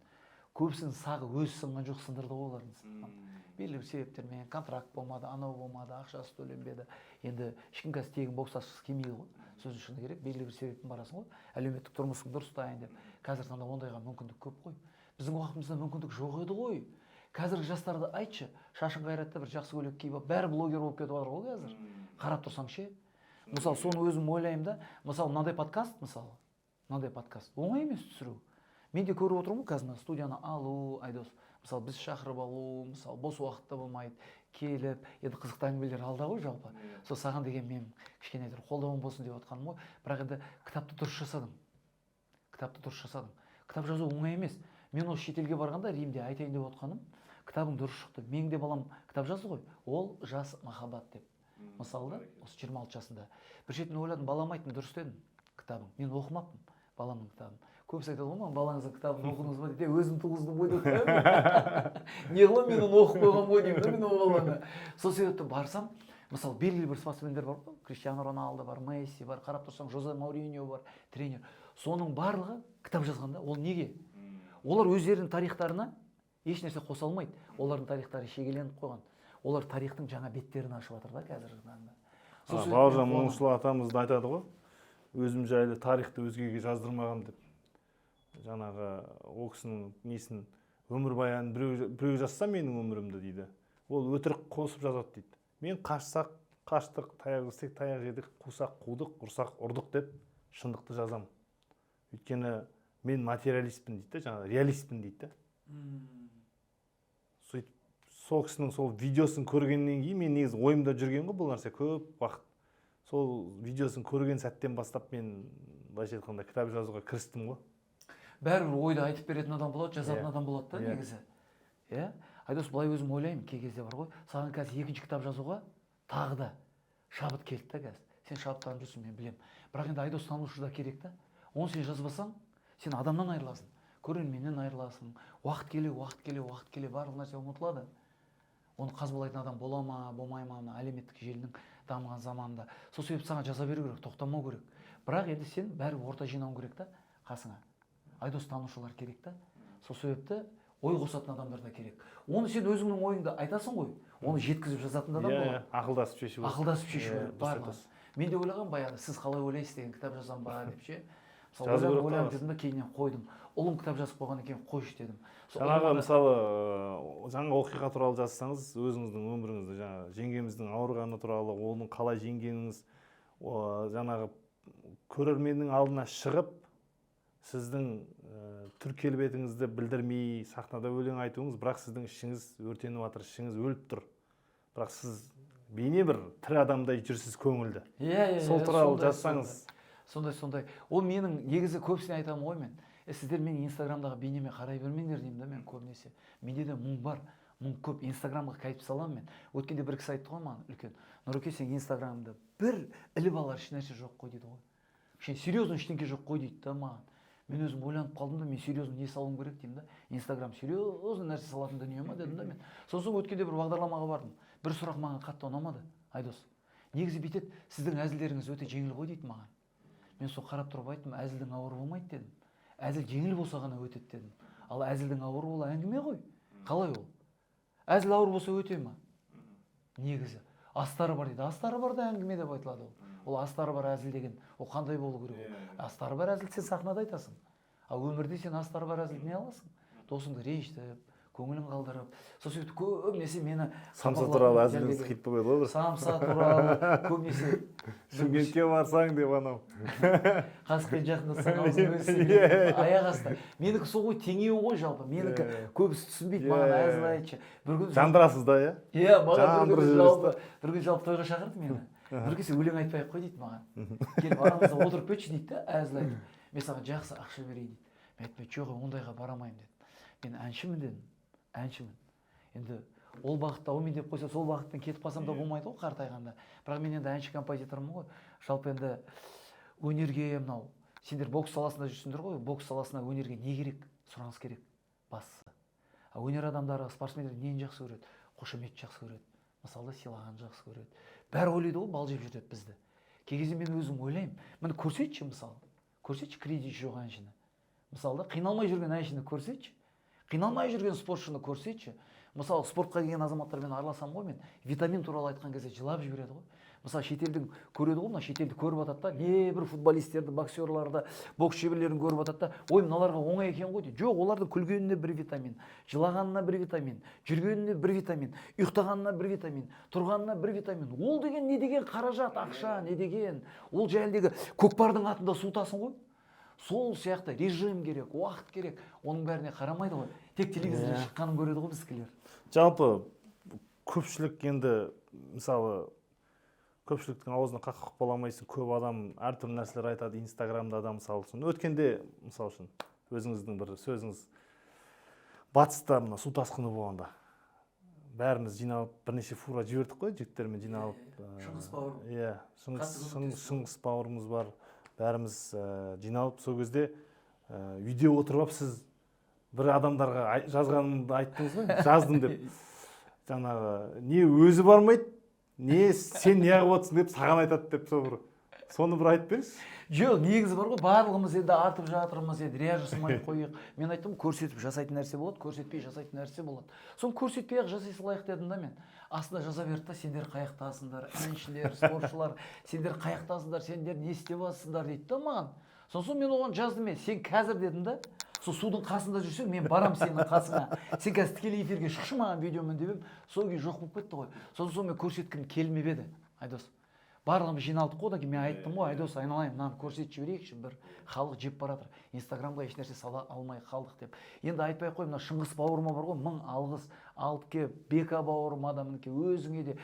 Көбісінің сағы өзі сынған жоқ, сындырды ғой олардың сынған. Белгілі бір себептермен: контракт болмады, анау болмады, ақшасы төленбеді. Енді ешкім қазір тегін бокстасқысы келмейді ғой, сөздің шыны керек. Белгілі бір себеппен барасың ғой, әлеуметтік тұрмысың дұрыстайын деп. Қазіргі таңда ондайға мүмкіндік көп қой. Біздің уақытымызда мүмкіндік жоқ еді ғой. Қазіргі жастарды айтшы, шашын қайрады да, бір жақсы көйлек киіп алып, бәрі блогер болып кетіп жатыр ғой қазір, қарап тұрсаң ше. Мысалы, соны өзім ойлаймын да. Мысалы, мынандай подкаст, мысалы, мынандай подкаст оңай емес түсіру. Мен де көріп отырмын ғой қазір мына студияны алу, Айдос, мысалы, біз шақырып алу, мысалы, бос уақытта болмайды келіп. Енді қызықты әңгімелер алда ғой жалпы. Сол саған деген мен кішкене бір қолдауым болсын деп жатқаным ғой. Бірақ енді кітапты дұрыс жасадың, кітапты дұрыс жасадың. Кітап жазу оңай емес. Мен осы шетелге барғанда, Римде айтайын деп отқаным, кітабың дұрыс шықты. Менің де балам кітап жазды ғой, ол «Жас махаббат» деп, мысалы да, осы 26 жасында. Бір шетінен ойладым, балам, айттым, «Дұрыс дедім кітабың». Мен оқымаппын баламның кітабын. Көбісі айтады ғой маған, «Балаңыздың кітабын оқыдыңыз ба?» — дейді. «Өзім туғыздым ғой», — деп қоямын. Не қыламын мен, оны оқып қойғанмын ғой деймін да мен ол баланы. Сол себепті барсам, мысалы, белгілі бір спортсмендер бар ғой: Криштиану Роналдо бар, Месси бар, қарап тұрсаң, Жозе Мауриньо бар, тренер. Соның барлығы кітап жазған да. Ол неге? Олар өздерінің тарихтарына еш нәрсе қоса алмайды, олардың тарихтары шегеленіп қойған. Олар тарихтың жаңа беттерін ашып жатыр да қазіргі таңда. Сол себепті Бауыржан мен қуанамын. Момышұлы атамыз да айтады ғой, «Өзім жайлы тарихты өзгеге жаздырмағанмын» деп. Жаңағы ол кісінің несін, өмірбаянын біреу жазса менің өмірімді, дейді, ол өтірік қосып жазады дейді. Мен қашсақ қаштық, таяқ жесек таяқ жедік, қусақ қудық, ұрсақ ұрдық деп шындықты жазамын, өйткені мен материалистпін дейді да, жаңағы реалистпін дейді да. Сөйтіп сол кісінің сол видеосын көргеннен кейін, мен негізі ойымда жүрген ғой бұл нәрсе көп уақыт, сол видеосын көрген сәттен бастап мен, былайша айтқанда, кітап жазуға кірістім ғой. Бәрібір ойды айтып беретін адам болады, жазатын адам болады да. Негізі, иә, Айдос, былай өзім ойлаймын кей кезде бар ғой, саған қазір екінші кітап жазуға тағы да шабыт келді да. Қазір сен шабыттанып жүрсің, мен білемін. Бірақ енді Айдос танушы да керек та. Оны сен жазбасаң, сен адамнан айырыласың, көрерменнен айырыласың. Уақыт келе, уақыт келе, уақыт келе барлық нәрсе ұмытылады. Оны қазбалайтын адам бола ма, болмай ма, мына әлеуметтік желінің дамыған заманында? Сол себепті саған жаза беру керек, тоқтамау керек. Бірақ енді сен бәрі орта жинауың керек та, қасыңа Айдос танушылар керек та. Сол себепті ой қосатын адамдар да керек. Оны сен өзіңнің ойыңды айтасың ғой, оны жеткізіп жазатын да адам болады. Иә, ақылдасып шешу керек. Ақылдасып шешу Иә, керек дұрыс барлығын. айтасыз. Мен де ойлағанмын баяғыда, «Сіз қалай ойлайсыз» деген кітап жазамын ба деп ше. Мысалы, Жазу ойланып керек ойланып қой. жүрдім да, кейіннен қойдым. Ұлым кітап жазып қойғаннан кейін, «Қойшы» дедім. Сол Жаңағы ұлыма да- мысалы, жаңа оқиға туралы жазсаңыз, өзіңіздің өміріңізді, жаңағы жеңгеміздің ауырғаны туралы, оның қалай жеңгеніңіз, жаңағы көрерменнің алдына шығып, сіздің түр келбетіңізді білдірмей сахнада өлең айтуыңыз, бірақ сіздің ішіңіз өртеніп жатыр, ішіңіз өліп тұр, бірақ сіз бейне бір тірі адамдай жүрсіз, көңілді. Иә, Сол туралы сондай, жазсаңыз. Сондай, сондай. Ол менің негізі көбісіне айтамын ғой мен. Сіздер менің Инстаграмдағы бейнеме қарай бермеңдер деймін да мен көбінесе. Менде де мұң бар, мұң көп. Инстаграмға кайф саламын мен. Өткенде бір кісі айтты ғой маған үлкен: «Нұреке, сен Инстаграмда бір іліп алар ешнәрсе жоқ қой», – дейді ғой. «Кішкене серьезный ештеңке жоқ қой», – дейді да маған. Мен өзім ойланып қалдым да, мен серьезно не салуым керек деймін да. Инстаграм серьезный нәрсе салатын дүние ма дедім да мен. Сосын өткенде бір бағдарламаға бардым. Бір сұрақ маған қатты ұнамады, Айдос. Негізі бүйтеді: «Сіздің әзілдеріңіз өте жеңіл ғой», – дейді маған. Мен сол қарап тұрып айттым: «Әзілдің ауыры болмайды», – дедім. «Әзіл жеңіл болса ғана өтеді», – дедім. Ал әзілдің ауыры ол әңгіме ғой. Қалай ол әзіл ауыр болса өте ма? Негізі астары бар дейді. Астары бар да әңгіме деп айтылады ол. Ол астары бар әзіл деген ол қандай болу керек? Ол астары бар әзілді сен сахнада айтасың, ал өмірде сен астары бар әзілді не аласың? Досыңды ренжітіп, көңілін қалдырып. Сол себепті көбінесе мені Самса қапа туралы қылатын әзіліңіз жерлерге- хит болып еді ғой бір. Самса туралы көбінесе. Шымкентке барсаң деп анау. Қасықпен жақындатсаң, аузың өссе. Иә, иә. Аяқ асты менікі сол ғой, теңеу ғой жалпы менікі. Иә. Көбісі түсінбейді Иә, маған. иә, Әзіл иә. айтшы бір күні. Жандырасыз да, иә? Иә, маған бір Жандырып күні жібересіз. жалпы бір күні жалпы тойға шақырды мені. Бір кезде «Өлең айтпай ақ қой», – дейді маған. «Келіп арамызда отырып кетші», – дейді да, «әзіл айтып, мен саған жақсы ақша берейін», – дейді. Мен айттым: «Жоқ, ондайға бара алмаймын», – дедім. «Мен әншімін», – дедім, «әншімін». Енді ол бағытта әумин деп қойса, сол бағытпен кетіп қалсам да болмайды ғой қартайғанда. Бірақ мен енді әнші, композитормын ғой жалпы. Енді өнерге мынау сендер бокс саласында жүрсіңдер ғой. Бокс саласына, өнерге не керек? Сұраныс керек бастысы. А өнер адамдары, спортсмендер нені жақсы көреді? Қошеметті жақсы көреді, мысалы, сыйлағанды жақсы көреді. Бәрі ойлайды ғой бал жеп жүр деп бізді. Кей кезде мен өзім ойлаймын: міне, көрсетші, мысалы, көрсетші кредит жоқ әншіні, мысалы да, қиналмай жүрген әншіні көрсетші, қиналмай жүрген спортшыны көрсетші. Мысалы, спортқа келген азаматтармен араласамын ғой мен. Витамин туралы айтқан кезде жылап жібереді ғой. Мысалы, шетелдің көреді ғой, мына шетелді көріп жатады да, небір футболистерді, боксерларды, бокс шеберлерін көріп жатады да, «Ой, мыналарға оңай екен ғой», – дейді. Жоқ, олардың күлгеніне бір витамин, жылағанына бір витамин, жүргеніне бір витамин, ұйықтағанына бір витамин, тұрғанына бір витамин. Ол деген не деген қаражат, ақша не деген? Ол жәлдегі көкпардың атында су тасын ғой. Сол сияқты режим керек, уақыт керек. Оның бәріне қарамайды ғой, тек телевизорда шыққанын көреді ғой біздікілер. Жалпы көпшілік енді, мысалы, көпшіліктің аузына қақық бола алмайсың. Көп адам әртүрлі нәрселер айтады Инстаграмда да. Мысалы үшін, өткенде, мысалы үшін, өзіңіздің бір сөзіңіз: батыста мына су тасқыны болғанда бәріміз жиналып бірнеше фура жібердік қой жігіттермен жиналып. Шыңғыс бауырым. Иә, Шыңғыс. Қатты көмектесті. Шыңғыс бауырымыз бар. Бәріміз жиналып, сол кезде үйде отырып алып, сіз бір адамдарға жазғанымды айттыңыз ғой, жаздым деп. Жаңағы не өзі бармайды, не сен неғып отырсың деп саған айтады деп. Сол бір соны бір айтып беріңізші. Жоқ, негізі бар ғой, барлығымыз енді артып жатырмыз, енді рия жасамай ақ қояйық. Мен айттым: көрсетіп жасайтын нәрсе болады, көрсетпей жасайтын нәрсе болады. Соны көрсетпей ақ жасай салайық дедім да мен. Астында жаза берді да: «Сендер қаяқтасыңдар, әншілер, спортшылар, сендер қаяқтасыңдар, сендер не істеп жатсыңдар?» – дейді да маған. Сосын мен оған жаздым: «Мен сен қазір, – дедім да, – сол судың қасында жүрсең, мен барам сенің қасыңа. Сен қазір тікелей эфирге шықшы маған видеомен», – деп едім. Сол күйі жоқ болып кетті ғой. Сосын сол мен көрсеткім келмеп еді, Айдос. Барлығымыз жиналдық қой одан кейін. Мен айттым ғой: «Айдос, айналайын, мынаны көрсетіп жіберейікші, бір халық жеп бара жатыр, Инстаграмға ешнәрсе сала алмай қалдық», – деп. Енді айтпай ақ қояйын, мына Шыңғыс бауырыма бар ғой, мың алғыс. Алып келіп, Бека бауырыма да, мінекей, өзіңе де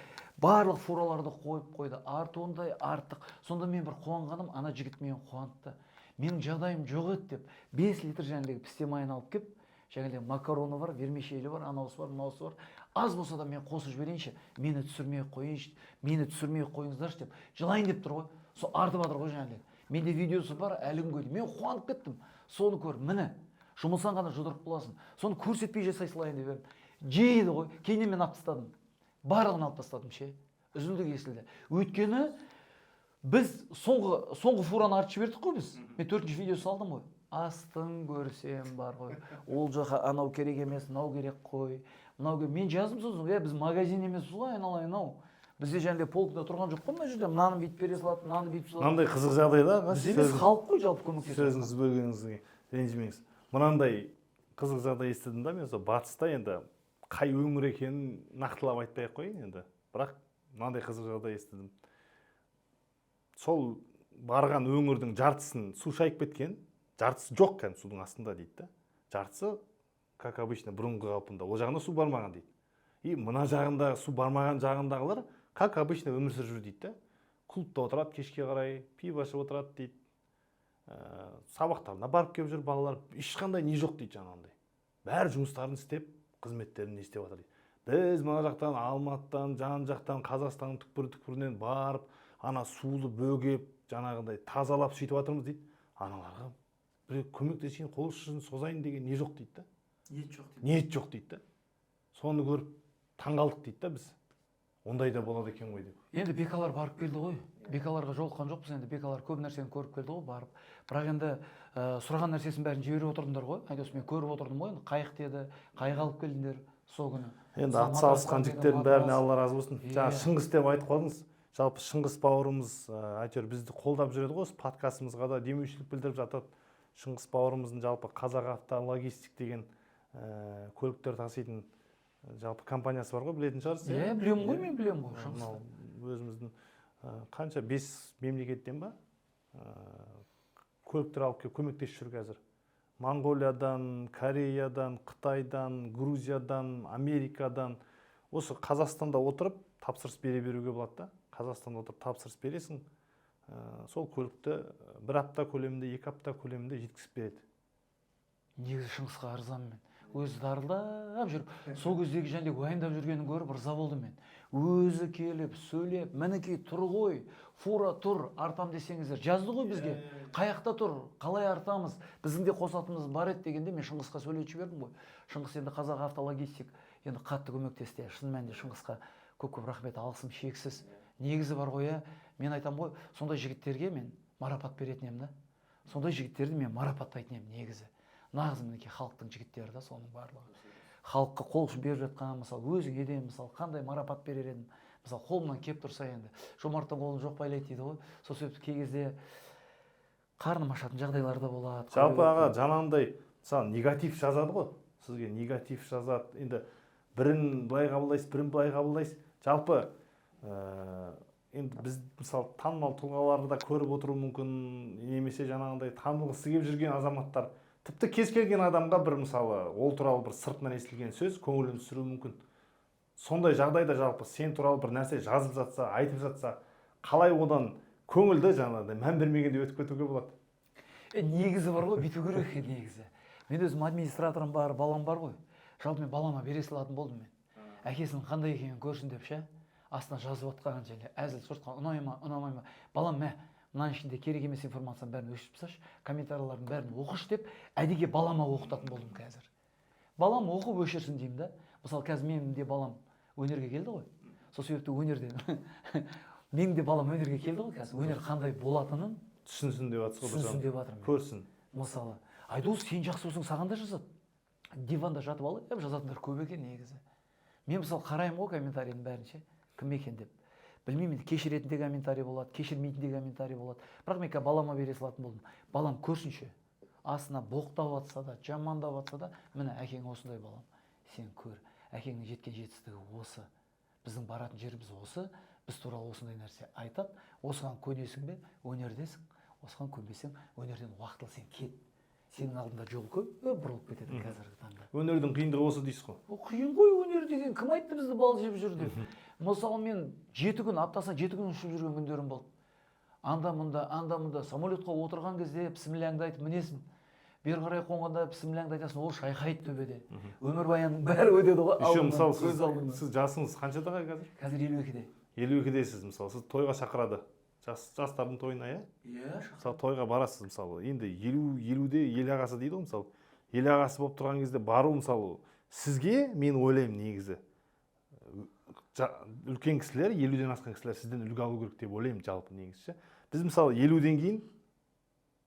барлық фураларды қойып қойды, артуындай арттық. Сонда мен бір қуанғаным, ана жігіт мені қуантты. «Менің жағдайым жоқ еді», – деп, 5 литр жаңағыдегі пісте майын алып келіп, жаңағыдай макароны бар, вермишелі бар, анауысы бар, мынауысы бар, «Аз болса да мен қосып жіберейінші, мені түсірмей ақ қояйыншы, мені түсірмей ақ қойыңыздаршы», – деп жылайын деп тұр ғой. Сол артып жатыр ғой жаңағыдай. Менде видеосы бар әлі күнге дейін. Мен қуанып кеттім соны көріп. Міне, жұмылсаң ғана жұдырық боласың. Соны көрсетпей жасай салайын деп едім, жейді ғой. Кейіннен мен алып тастадым, барлығын алып тастадым ше, үзілді кесілді. Өйткені біз соңғы фураны артып жібердік қой біз. Мен төртінші видео салдым ғой. Астын көрсем бар ғой, ол жаққа анау керек емес, мынау керек қой, мынау керек. Мен жаздым сосын: «Е, біз магазин емеспіз ғой, айналайын ау, бізде жаңағыдай полкада тұрған жоқ қой мына жерде, мынаны бүйтіп бере салады, мынаны бүйтіп салады». Мынандай қызық жағдай да, аға, Біз емес, халық қой жалпы көмектесіп. Сөзіңізді бөлгеніңізге ренжімеңіз. Мынандай қызық жағдай естідім да мен. Сол батыста, енді қай өңір екенін нақтылап айтпай ақ қояйын енді, бірақ мынандай қызық жағдай естідім: сол барған өңірдің жартысын су шайып кеткен, жартысы жоқ кәдімгі судың астында дейді да, жартысы как обычно, бұрынғы қалпында, ол жағына су бармаған дейді. И мына жағында, су бармаған жағындағылар как обычно өмір сүріп жүр дейді да, клубта отырады, кешке қарай пиво ішіп отырады дейді. Сабақтарына барып келіп жүр балалар, ешқандай не жоқ дейді жаңағындай. Бәрі жұмыстарын істеп, қызметтерін не істеп жатыр дейді. Біз мына жақтан, Алматыдан, жан жақтан, Қазақстанның түкпір түкпірінен барып, ана суды бөгеп, жаңағындай тазалап сөйтіп жатырмыз дейді. Аналарға бір көмектесейін, қол ұшын созайын деген не жоқ дейді да. Ниет жоқ дейді. Ниет жоқ дейді да. Соны көріп таңғалдық дейді да біз. Ондай да болады екен ғой деп. Енді бекалар барып келді ғой. Бекаларға жолыққан жоқпыз енді, бекалар көп нәрсені көріп келді ғой барып. Бірақ енді сұраған нәрсесін бәрін жіберіп отырдыңдар ғой. Айдос, мен көріп отырдым ғой енді, қайық деді, қайық алып келдіңдер сол күні. Енді Мысалы, ат салысқан матрастар жігіттердің деген, бәріне матрас. Алла разы болсын. Жаңа Шыңғыс деп айтып қалдыңыз. Жалпы Шыңғыс бауырымыз әйтеуір бізді қолдап жүреді ғой, осы подкастымызға да демеушілік білдіріп жатады. Шыңғыс бауырымыздың жалпы Қазақ Авто Логистик деген көліктер таситын жалпы компаниясы бар ғой, білетін шығарсыз. Иә, білемін ғой, мен білемін ғой Шыңғысты. Мынау өзіміздің қанша, 5 мемлекеттен ба көліктер алып келіп көмектесіп жүр қазір. Моңғолиядан, Кореядан, Қытайдан, Грузиядан, Америкадан. Осы Қазақстанда отырып тапсырыс бере беруге болады да. Қазақстанда отырып тапсырыс бересің, сол көлікті бір апта көлемінде, 2 апта көлемінде жеткізіп береді. Негізі Шыңғысқа ырзамын мен. Өзі дарылдап жүріп, сол кездегі және уайымдап жүргенін көріп ырза болдым мен. Өзі келіп, сөйлеп, мінекей тұр ғой, фура тұр, артам десеңіздер. Жазды ғой бізге, қаяқта тұр, қалай артамыз, біздің де қосатынымыз бар еді дегенде мен Шыңғысқа сөйлетіп жібердім ғой. Шыңғыс енді Қазақ Автологистик енді қатты көмектесті. Шын мәнінде Шыңғысқа көп-көп рахмет, алғысым шексіз. Негізі бар ғой, мен айтамын ғой, сондай жігіттерге мен марапат беретін едім да. Сондай жігіттерді мен марапаттайтын едім негізі. Нағыз мінекей халықтың жігіттері да соның барлығы. Халыққа қол ұшын беріп жатқан, мысалы, өзіңе де, мысалы, қандай марапат берер едім. Мысалы, қолымнан келіп тұрса енді. Жомарттың қолын жоқ байлайды дейді ғой. Сол себепті кей кезде қарным ашатын жағдайлар да болады. Жалпы аға, жаңағындай, мысалы, негатив жазады ғой. Сізге негатив жазады. Енді бірін былай қабылдайсыз, бірін былай қабылдайсыз. Жалпы, енді біз, мысалы, танымал тұлғаларды да көріп отыру мүмкін, немесе жаңағындай танылғысы келіп жүрген азаматтар, тіпті кез келген адамға бір, мысалы, ол туралы бір сыртынан естілген сөз көңілін түсіруі мүмкін. Сондай жағдайда жалпы сен туралы бір нәрсе жазып жатса, айтып жатса, қалай одан көңілді жаңағыдай мән бермегенде өтіп кетуге болады? Негізі бар ғой, бүйту керек екен негізі. Мен өзім администраторым бар, балам бар ғой. Жалпы мен балама бере салатын болдым мен. Әкесінің қандай екенін көрсін деп ше. Астына жазып отқан және әзіл жұртқа ұнай ма, ұнамай ма. Балам, мә, мынаның ішінде керек емес информацияның бәрін өшіріп тасташы, комментарийлардың бәрін оқышы деп әдейіге балама оқытатын болдым қазір. Балам оқып өшірсін деймін да. Мысалы, қазір менің де балам өнерге келді ғой. Сол себепті өнерден менің де балам өнерге келді ғой қазір. Өнер қандай болатынын түсінсін деп жатсыз ғой, түсінсін деп жатырмын. Көрсін. Мысалы, Айдос, сен жақсы болсаң, саған да жазады. Диванда жатып алып жазатындар көп екен негізі. Мен мысалы қараймын ғой комментарийдің бәрін ше, кім екен деп. Білмеймін, енді кешіретін де комментарий болады, кешірмейтін де комментарий болады. Бірақ мен қазір балама бере салатын болдым. Балам көрсінші, астына боқтап атса да, жамандап атса да, міне әкең осындай балам. Сен көр, әкеңнің жеткен жетістігі осы. Біздің баратын жеріміз осы, біз туралы осындай нәрсе айтады. Осыған көнесің бе, өнердесің, осыған көнбесең, өнерден уақытылы сен кет. Сенің алдында жол көп, бұрылып кетеді қазіргі таңда. Өнердің қиындығы осы дейсіз ғой. Ол қиын ғой өнер деген, кім айтты бізді бал жеп жүр деп. Мысалы, мен 7 күн, аптасына 7 күн ұшып жүрген күндерім болды. Анда мұнда, анда мұнда, самолетқа отырған кезде пісмілләңді айтып мінесің. Бері қарай қонғанда пісмілләңді айтасың, ол шайқайды төбеде. Өмірбаянның бәрі өтеді ғой. Еще алдыңнан, мысалы, көз алдыңнан. Сіз жасыңыз қаншада қазір? Қазір 52-де. 52-десіз, мысалы, сіз тойға шақырады. Жастардың тойына, иә? Иә. Мысалы, тойға барасыз, мысалы, енді 50-де ел ағасы дейді ғой, мысалы. Ел ағасы болып тұрған кезде бару, мысалы, сізге, мен ойлаймын негізі, үлкен кісілер, 50-ден асқан кісілер сізден үлгі алу керек деп ойлаймын жалпы негізі ше. Біз, мысалы, 50-ден кейін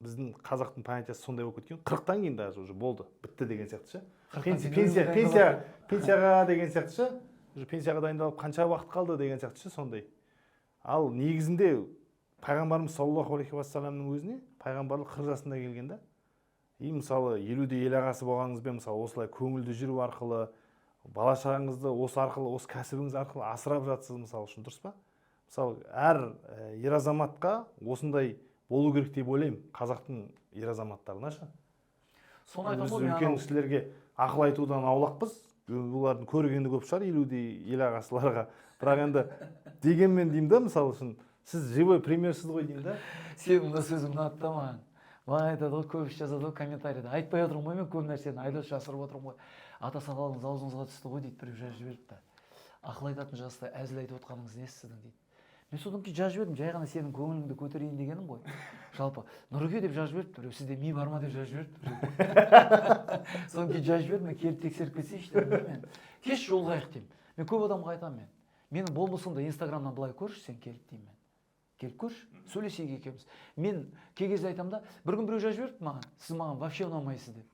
біздің қазақтың понятиясы сондай болып кеткен, 40-тан кейін даже уже болды, бітті деген сияқты ше. 40-тан Пенсия, кейін пенсия, өмірге пенсия, дайындалады. пенсияға деген сияқты ше. Уже пенсияға дайындалып қанша уақыт қалды деген сияқты ше сондай. Ал негізінде пайғамбарымыз саллаллаху алейхи уассаламның өзіне пайғамбарлық 40 жасында келген да. И мысалы, 50-де ел ағасы болғаныңызбен, мысалы, осылай көңілді жүру арқылы бала шағаңызды осы арқылы, осы кәсібіңіз арқылы асырап жатсыз, мысалы үшін, дұрыс па? Мысалы, әр ер азаматқа осындай болу керек деп ойлаймын, қазақтың ер азаматтарына ше. Соны айтамын Біз ғой мен үлкен анау. кісілерге ақыл айтудан аулақпыз, олардың көргені көп шығар 50-де ел ағасыларға. Бірақ енді дегенмен деймін да, мысалы үшін, сіз живой примерсіз ғой деймін да. Сенің мына сөзің ұнады да маған. Маған айтады ғой, көбісі жазады ғой комментарийда: «Айтпай отырмын ғой мен көп нәрсені, Айдос, жасырып отырмын ғой, ата сақалыңыз аузыңызға түсті ғой», – дейді. Біреу жазып жіберіпті: «Ақыл айтатын жаста әзіл айтып отқаныңыз несі сіздің?» – дейді. Мен содан кейін жазып жібердім: «Жай ғана сенің көңіліңді көтерейін дегенім ғой жалпы, Нұреке», – деп жазып жіберіпті біреу. «Сізде ми бар ма?» – деп жазып жіберіпті біреу. Содан кейін жазып жібердім: «Келіп тексеріп кетсейші», – дедім да. «Мен кеш жолығайық», – деймін. Мен көп адамға айтамын: «Мен, менің болмысымды Инстаграмнан былай көрші сен келіп», – деймін. «Мен келіп көрші, сөйлесейік екеуміз». Мен кей кезде айтамын да. Бір күн біреу жазып жіберіпті маған: «Сіз маған вообще ұнамайсыз», – деп.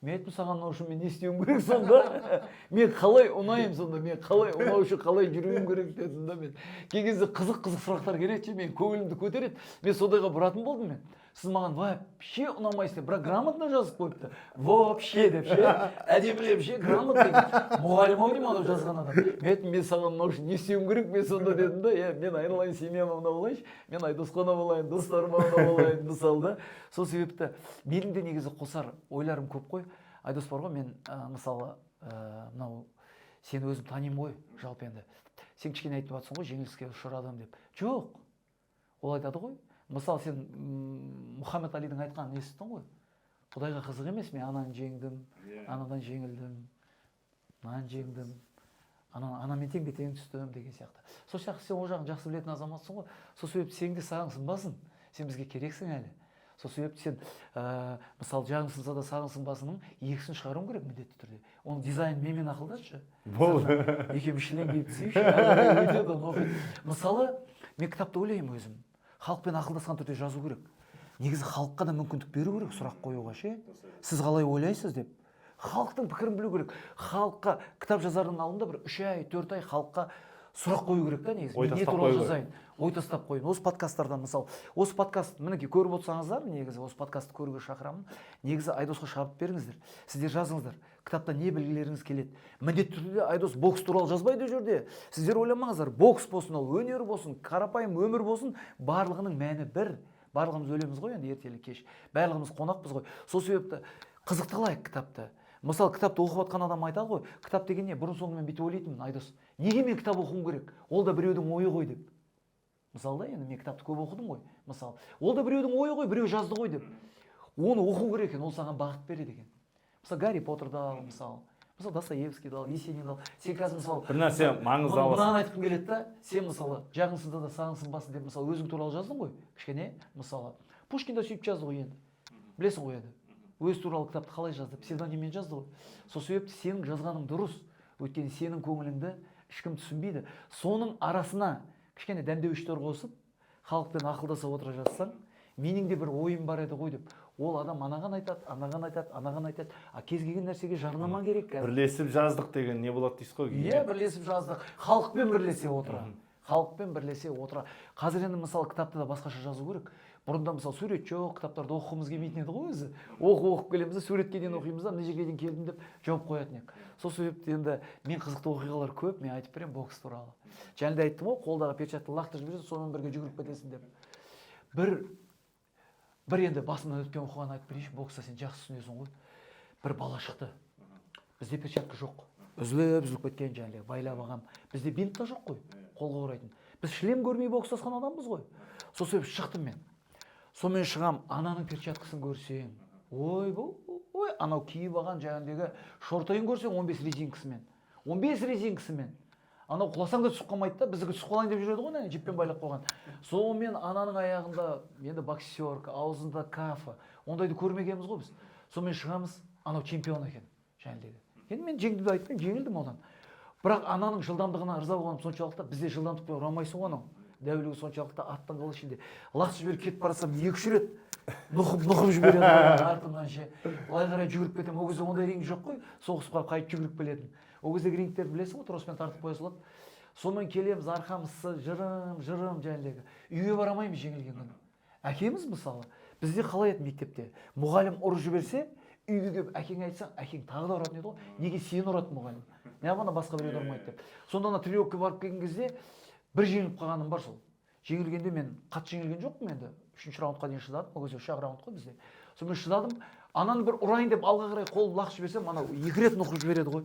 Мен айттым: «Саған ұнау үшін мен не істеуім керек сонда? Мен қалай ұнаймын сонда? Мен қалай ұнау үшін қалай жүруім керек?» – дедім да. Мен кей кезде қызық қызық сұрақтар келеді ше, менің көңілімді көтереді, мен сондайға бұратын болдым. Мен «Сіз маған вообще ұнамайсыз» деп, бірақ грамотно жазып қойыпты, «вообще» деп ше, әдемілеп ше, грамотно, мұғалім ау деймін анау жазған адам. Мен айттым: «Мен саған ұнау үшін не істеуім керек мен сонда?» – дедім да. Иә, мен айналайын, семьяма ұнап алайыншы, мен Айдосқа ұнап алайын, достарыма ұнап алайын мысалы да. Сол себепті менің де негізі қосар ойларым көп қой, Айдос, бар ғой. Мен мысалы, мынау сені өзім танимын ғой жалпы. Енді сен кішкене айтып жатрсың ғой, жеңіліске ұшырадым деп. Жоқ, ол айтады ғой, мысалы, сен Мұхаммед Алидің айтқанын естідің ғой: «Құдайға қызық емес, мен ананы жеңдім, анадан жеңілдім, мынаны жеңдім, ана анамен теңбе тең түстім» деген сияқты. Сол сияқты сен ол жағын жақсы білетін азаматсың ғой. Сол себепті сенің де сағың сынбасын, сен бізге керексің әлі. Сол себепті сен, мысалы, «Жағың сынса да сағың сынбасынның» екісін шығаруың керек міндетті түрде. Оның дизайнын менімен ақылдасшы. Болды. Екеуміз шлем киіп түсейікші, әрі қарай өтеді оны оқиды. Мысалы, мен кітапты ойлаймын өзім, халықпен ақылдасқан түрде жазу керек. Негізі халыққа да мүмкіндік беру керек сұрақ қоюға ше, «Сіз қалай ойлайсыз?» деп. Халықтың пікірін білу керек. Халыққа кітап жазардың алдында бір 3 ай, 4 ай халыққа сұрақ қою керек та негізі. Ой Мен не тастап туралы қою керек. жазайын, ой тастап қояйын. Осы подкасттардан, мысалы, осы подкаст, мінекей, көріп отырсаңыздар, негізі осы подкастты көруге шақырамын. Негізі Айдосқа шабыт беріңіздер, сіздер жазыңыздар, кітапта не білгілеріңіз келеді. Міндетті түрде Айдос бокс туралы жазбайды ол жерде, сіздер ойламаңыздар. Бокс болсын, ол өнер болсын, қарапайым өмір болсын, барлығының мәні бір. Барлығымыз өлеміз ғой енді ертелі кеш, барлығымыз қонақпыз ғой. Сол себепті қызықталайық кітапты. Мысалы, кітапты оқып жатқан адам айтады ғой, кітап деген не? Бұрын соңды мен бүйтіп ойлайтынмын: «Айдос, неге мен кітап оқуым керек, ол да біреудің ойы ғой», – деп. Мысалы да, енді мен кітапты көп оқыдым ғой. Мысалы, ол да біреудің ойы ғой, біреу жазды ғой деп. Оны оқу керек екен, ол саған бағыт береді екен. Мысалы, Гарри Поттерді ал, мысалы, Достоевскийді ал, Есенинді ал. Сен қазір, мысалы, Бір нәрсе маңызды аласың. Мынаны айтқым келеді да. Сен, мысалы, «Жағың сынса да сағың сынбасын» деп, мысалы, өзің туралы жаздың ғой кішкене. Мысалы, Пушкин да сөйтіп жазды ғой енді, білесің ғой енді, өзі туралы кітапты қалай жазды? Псевдониммен жазды ғой. Сол себепті сенің жазғаның дұрыс, өйткені сенің көңіліңді ешкім түсінбейді. Соның арасына кішкене дәмдеуіштер қосып, халықпен ақылдаса отыра жазсаң, «Менің де бір ойым бар еді ғой» деп, ол адам анаған айтады, анаған айтады, анаған айтады. А кез келген нәрсеге жарнама керек қазір. Бірлесіп жаздық деген не болады дейсіз ғой кейін. Иә, бірлесіп жаздық, халықпен бірлесе отыра, халықпен бірлесе отыра. Қазір енді, мысалы, кітапты да басқаша жазу керек. Бұрында, мысалы, сурет жоқ, кітаптарды оқығымыз келмейтін еді ғой өзі. Оқып оқып келеміз да, суретке дейін оқимыз да, мына жерге дейін келдім деп жауап қоятын едік. Сол себепті енді мен қызықты оқиғалар көп, мен айтып беремін бокс туралы. Және де айттым ғой, қолдағы перчатканы лақтырып жібересің, сонымен бірге жүгіріп кетесің деп. Бір енді басымнан өткен оқиғаны айтып берейінші. Бокста сен жақсы түсінесің ғой. Бір бала шықты, бізде перчатка жоқ, үзіліп үзіліп кеткен, жаңағыдай байлап алғам. Бізде бинт та жоқ қой қолға орайтын, біз шлем көрмей бокстасқан адамбыз ғой. Сол себепті шықтым мен, сонымен шығам. Ананың перчаткасын көрсең, ойбой, анау киіп алған жаңағыдегі шортайын көрсең, 15 резинкасымен, 15 резинкасымен. Анау құласаң да түсіп қалмайды да, біздікі түсіп қалайын деп жүреді ғой, ана жіппен байлап қойған. Сонымен ананың аяғында енді боксерка, аузында кафа, ондайды көрмегенбіз ғой біз. Сонымен шығамыз, анау чемпион екен жаңағыдегі. Енді мен жеңдім деп айтпаймын, жеңілдім одан, бірақ ананың жылдамдығына ырза болғаным соншалықты. Бізде жылдамдықпен ұра алмайсың ғой, анау дәулігі соншалықты, аттың қылы ішінде. Лақсып жіберіп кетіп бара жатсам, екі үш рет нұқып нұқып жібереді ғой артымнан ше. Былай қарай жүгіріп кетемін. Ол кезде ондай ринг жоқ қой, соғысып қалып қайтып жүгіріп келетін. Ол кездегі рингтерді білесің ғой, троспен тартып қоя салады. Сонымен келеміз, арқамыз жырым жырым жаңағыдегі. Үйге бара алмаймыз жеңілген күні. Әкеміз, мысалы, бізде қалай еді? Мектепте мұғалім ұрып жіберсе, үйге келіп әкеңе айтсаң, әкең тағы да ұратын еді ғой. Неге сені ұрады мұғалім, неғып ана басқа біреуді ұрмайды деп. Сонда ана тренировкаға барып келген кезде бір жеңіліп қалғаным бар. Сол жеңілгенде мен қатты жеңілген жоқпын енді, үшінші раундқа дейін шыдадым. Ол кезде үш ақ раунд қой бізде. Сонымен шыдадым. Ананы бір ұрайын деп алға қарай қолымды лағып жіберсем, анау екі рет нұқып жібереді ғой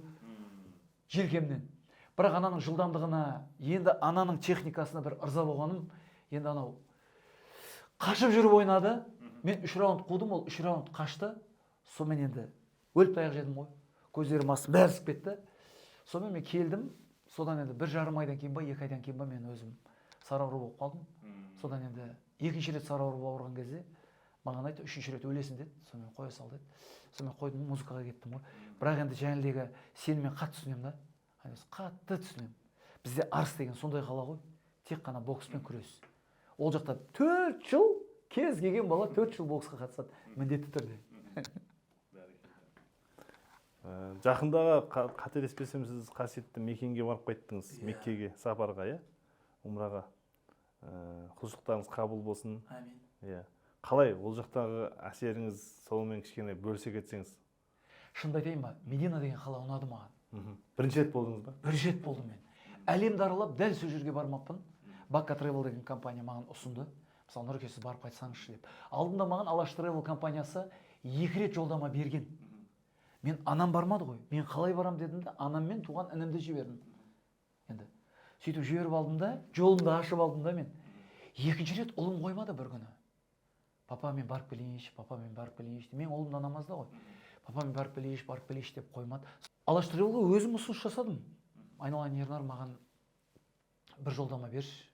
желкемнен. Бірақ ананың жылдамдығына, енді ананың техникасына бір ырза болғаным, енді анау қашып жүріп ойнады. Мен 3 раунд қудым, ол 3 раунд қашты. Сонымен енді өліп таяқ жедім ғой. Көздерім асты бәрі ісіп кетті. Сонымен мен келдім. Содан енді 1,5 айдан кейін ба, 2 айдан кейін ба мен өзім сары ауру болып қалдым. Содан енді екінші рет сары ауру ауырған кезде маған айтты, 3-ші рет өлесің деді. Сонымен қоя сал деді. Сонымен қойдым, музыкаға кеттім ғой. Бірақ енді жаңағыдегі сені мен қатты түсінемін да. Қатты түсінемін. Бізде Арыс деген сондай қала ғой. Тек қана бокспен күрес. Ол жақта 4 жыл кез келген бала 4 жыл боксқа қатысады міндетті түрде. Жақындағы қателеспесем сіз қасиетті мекенге барып қайттыңыз, Меккеге сапарға, иә, умраға. Құлшылықтарыңыз қабыл болсын. Әмин. Иә. Қалай ол жақтағы әсеріңіз, сонымен кішкене бөлісе кетсеңіз? Шынымды айтайын ба, Медина деген қала ұнады маған. Бірінші рет болдыңыз ба? Бірінші рет болдым мен. Әлемді аралап дәл сол жерге бармаппын. Бакка Travel деген компания маған ұсынды. Мысалы, Нұреке, сіз барып қайтсаңызшы деп. Алдында маған Алаш Travel компаниясы 2 рет жолдама берген. Мен анам бармады ғой. Мен қалай барам дедім де, анаммен туған інімді жібердім. Енді сөйтіп жіберіп алдым да, жолымды ашып алдым да мен. Екінші рет ұлым қоймады бір күні. Папа, мен барып келейінші, папа, мен барып келейінші. Мен ұлым да намазда ғой. Папа, мен барып келейінші, барып келейінші деп қоймады. Алаш Travelға өзім ұсыныс жасадым. Айналайын Ернар, маған бір жолдама берші.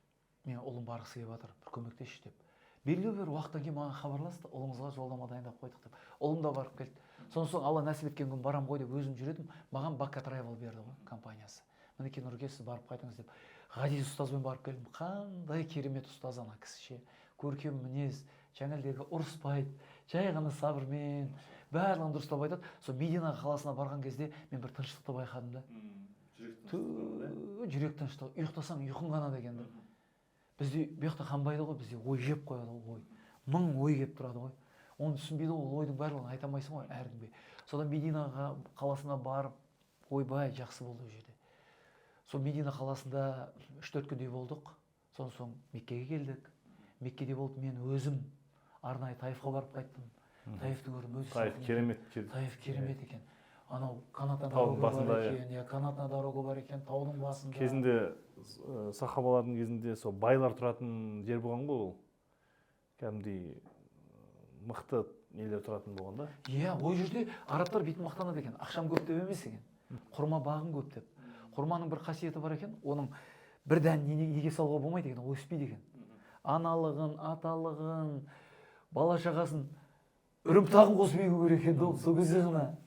Мен ұлым барғысы келіп жатыр, бір көмектесші деп. Белгілі бір уақыттан кейін маған хабарласты, ұлыңызға жолдама дайындап қойдық деп. Ұлым да барып келді. Содан соң Алла нәсіп еткен күн барам ғой деп өзім жүредім. Маған Бакка Travel берді ғой компаниясы. Мінекей Нұреке, сіз барып қайтыңыз деп. Ғазиз ұстазбен барып келдім. Қандай керемет ұстаз ана кісі ше. Көркем мінез, жаңағыдегі ұрыспайды, жай ғана сабырмен барлығын дұрыстап айтады. Сол Медина қаласына барған кезде мен бір тыныштықты байқадым да. Жүрек тыныштығы. Ұйықтасаң ұйқың қанады екен да. Бізде бұл жақта қанбайды ғой, бізде ой жеп қояды ғой, ой. Мың ой келіп тұрады ғой. Оны түсінбейді ғой, ол ойдың барлығын айта алмайсың ғой әркімге. Содан Медина қаласына барып, ойбай, жақсы болды ол жерде. Сол Медина қаласында 3-4 күндей болдық. Содан соң Меккеге келдік. Меккеде болып мен өзім арнайы Таифқа барып қайттым. Таифты көрдім, өте Таиф салқын. Керемет. Таиф керемет екен. Анау канатная таудың дорога бар басында, иә. екен, иә, канатная дорога бар екен, таудың басында. Кезінде сахабалардың кезінде сол байлар тұратын жер болған ғой ол. Кәдімгідей мықты нелер тұратын болған да. Иә, ол жерде арабтар бүйтіп мақтанады екен, ақшам көп деп емес екен, құрма бағым көп деп. Құрманың бір қасиеті бар екен, оның бір дәнін неге салуға болмайды екен, ол өспейді екен. Аналығын, аталығын, бала шағасын, үрімтағын қосып егу керек екен, ол сол кезде ғана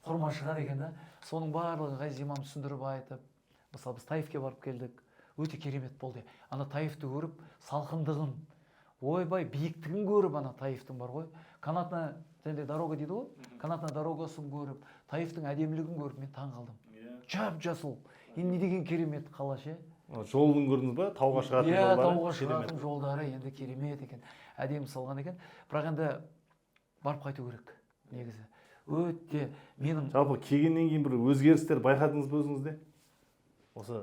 құрма шығады екен да. Соның барлығын Ғазиз имам түсіндіріп айтып, мысалы біз Таифке барып келдік, өте керемет болды. Ана Таифті көріп, салқындығын, ойбай, биіктігін көріп, ана Таифтің бар ғой, канатная дорога дейді ғой, канатная дорогасын көріп, Таифтің әдемілігін көріп мен таң қалдым. Жап-жасыл. Енді не деген керемет қала ше? Жолын көрдіңіз ба? Тауға шығатын иә, жолдары. Тауға шығатын жолдары енді керемет екен. Әдемі салған екен. Бірақ енді барып қайту керек негізі. Өте менің жалпы келгеннен кейін бір өзгерістер байқадыңыз ба өзіңізде? Осы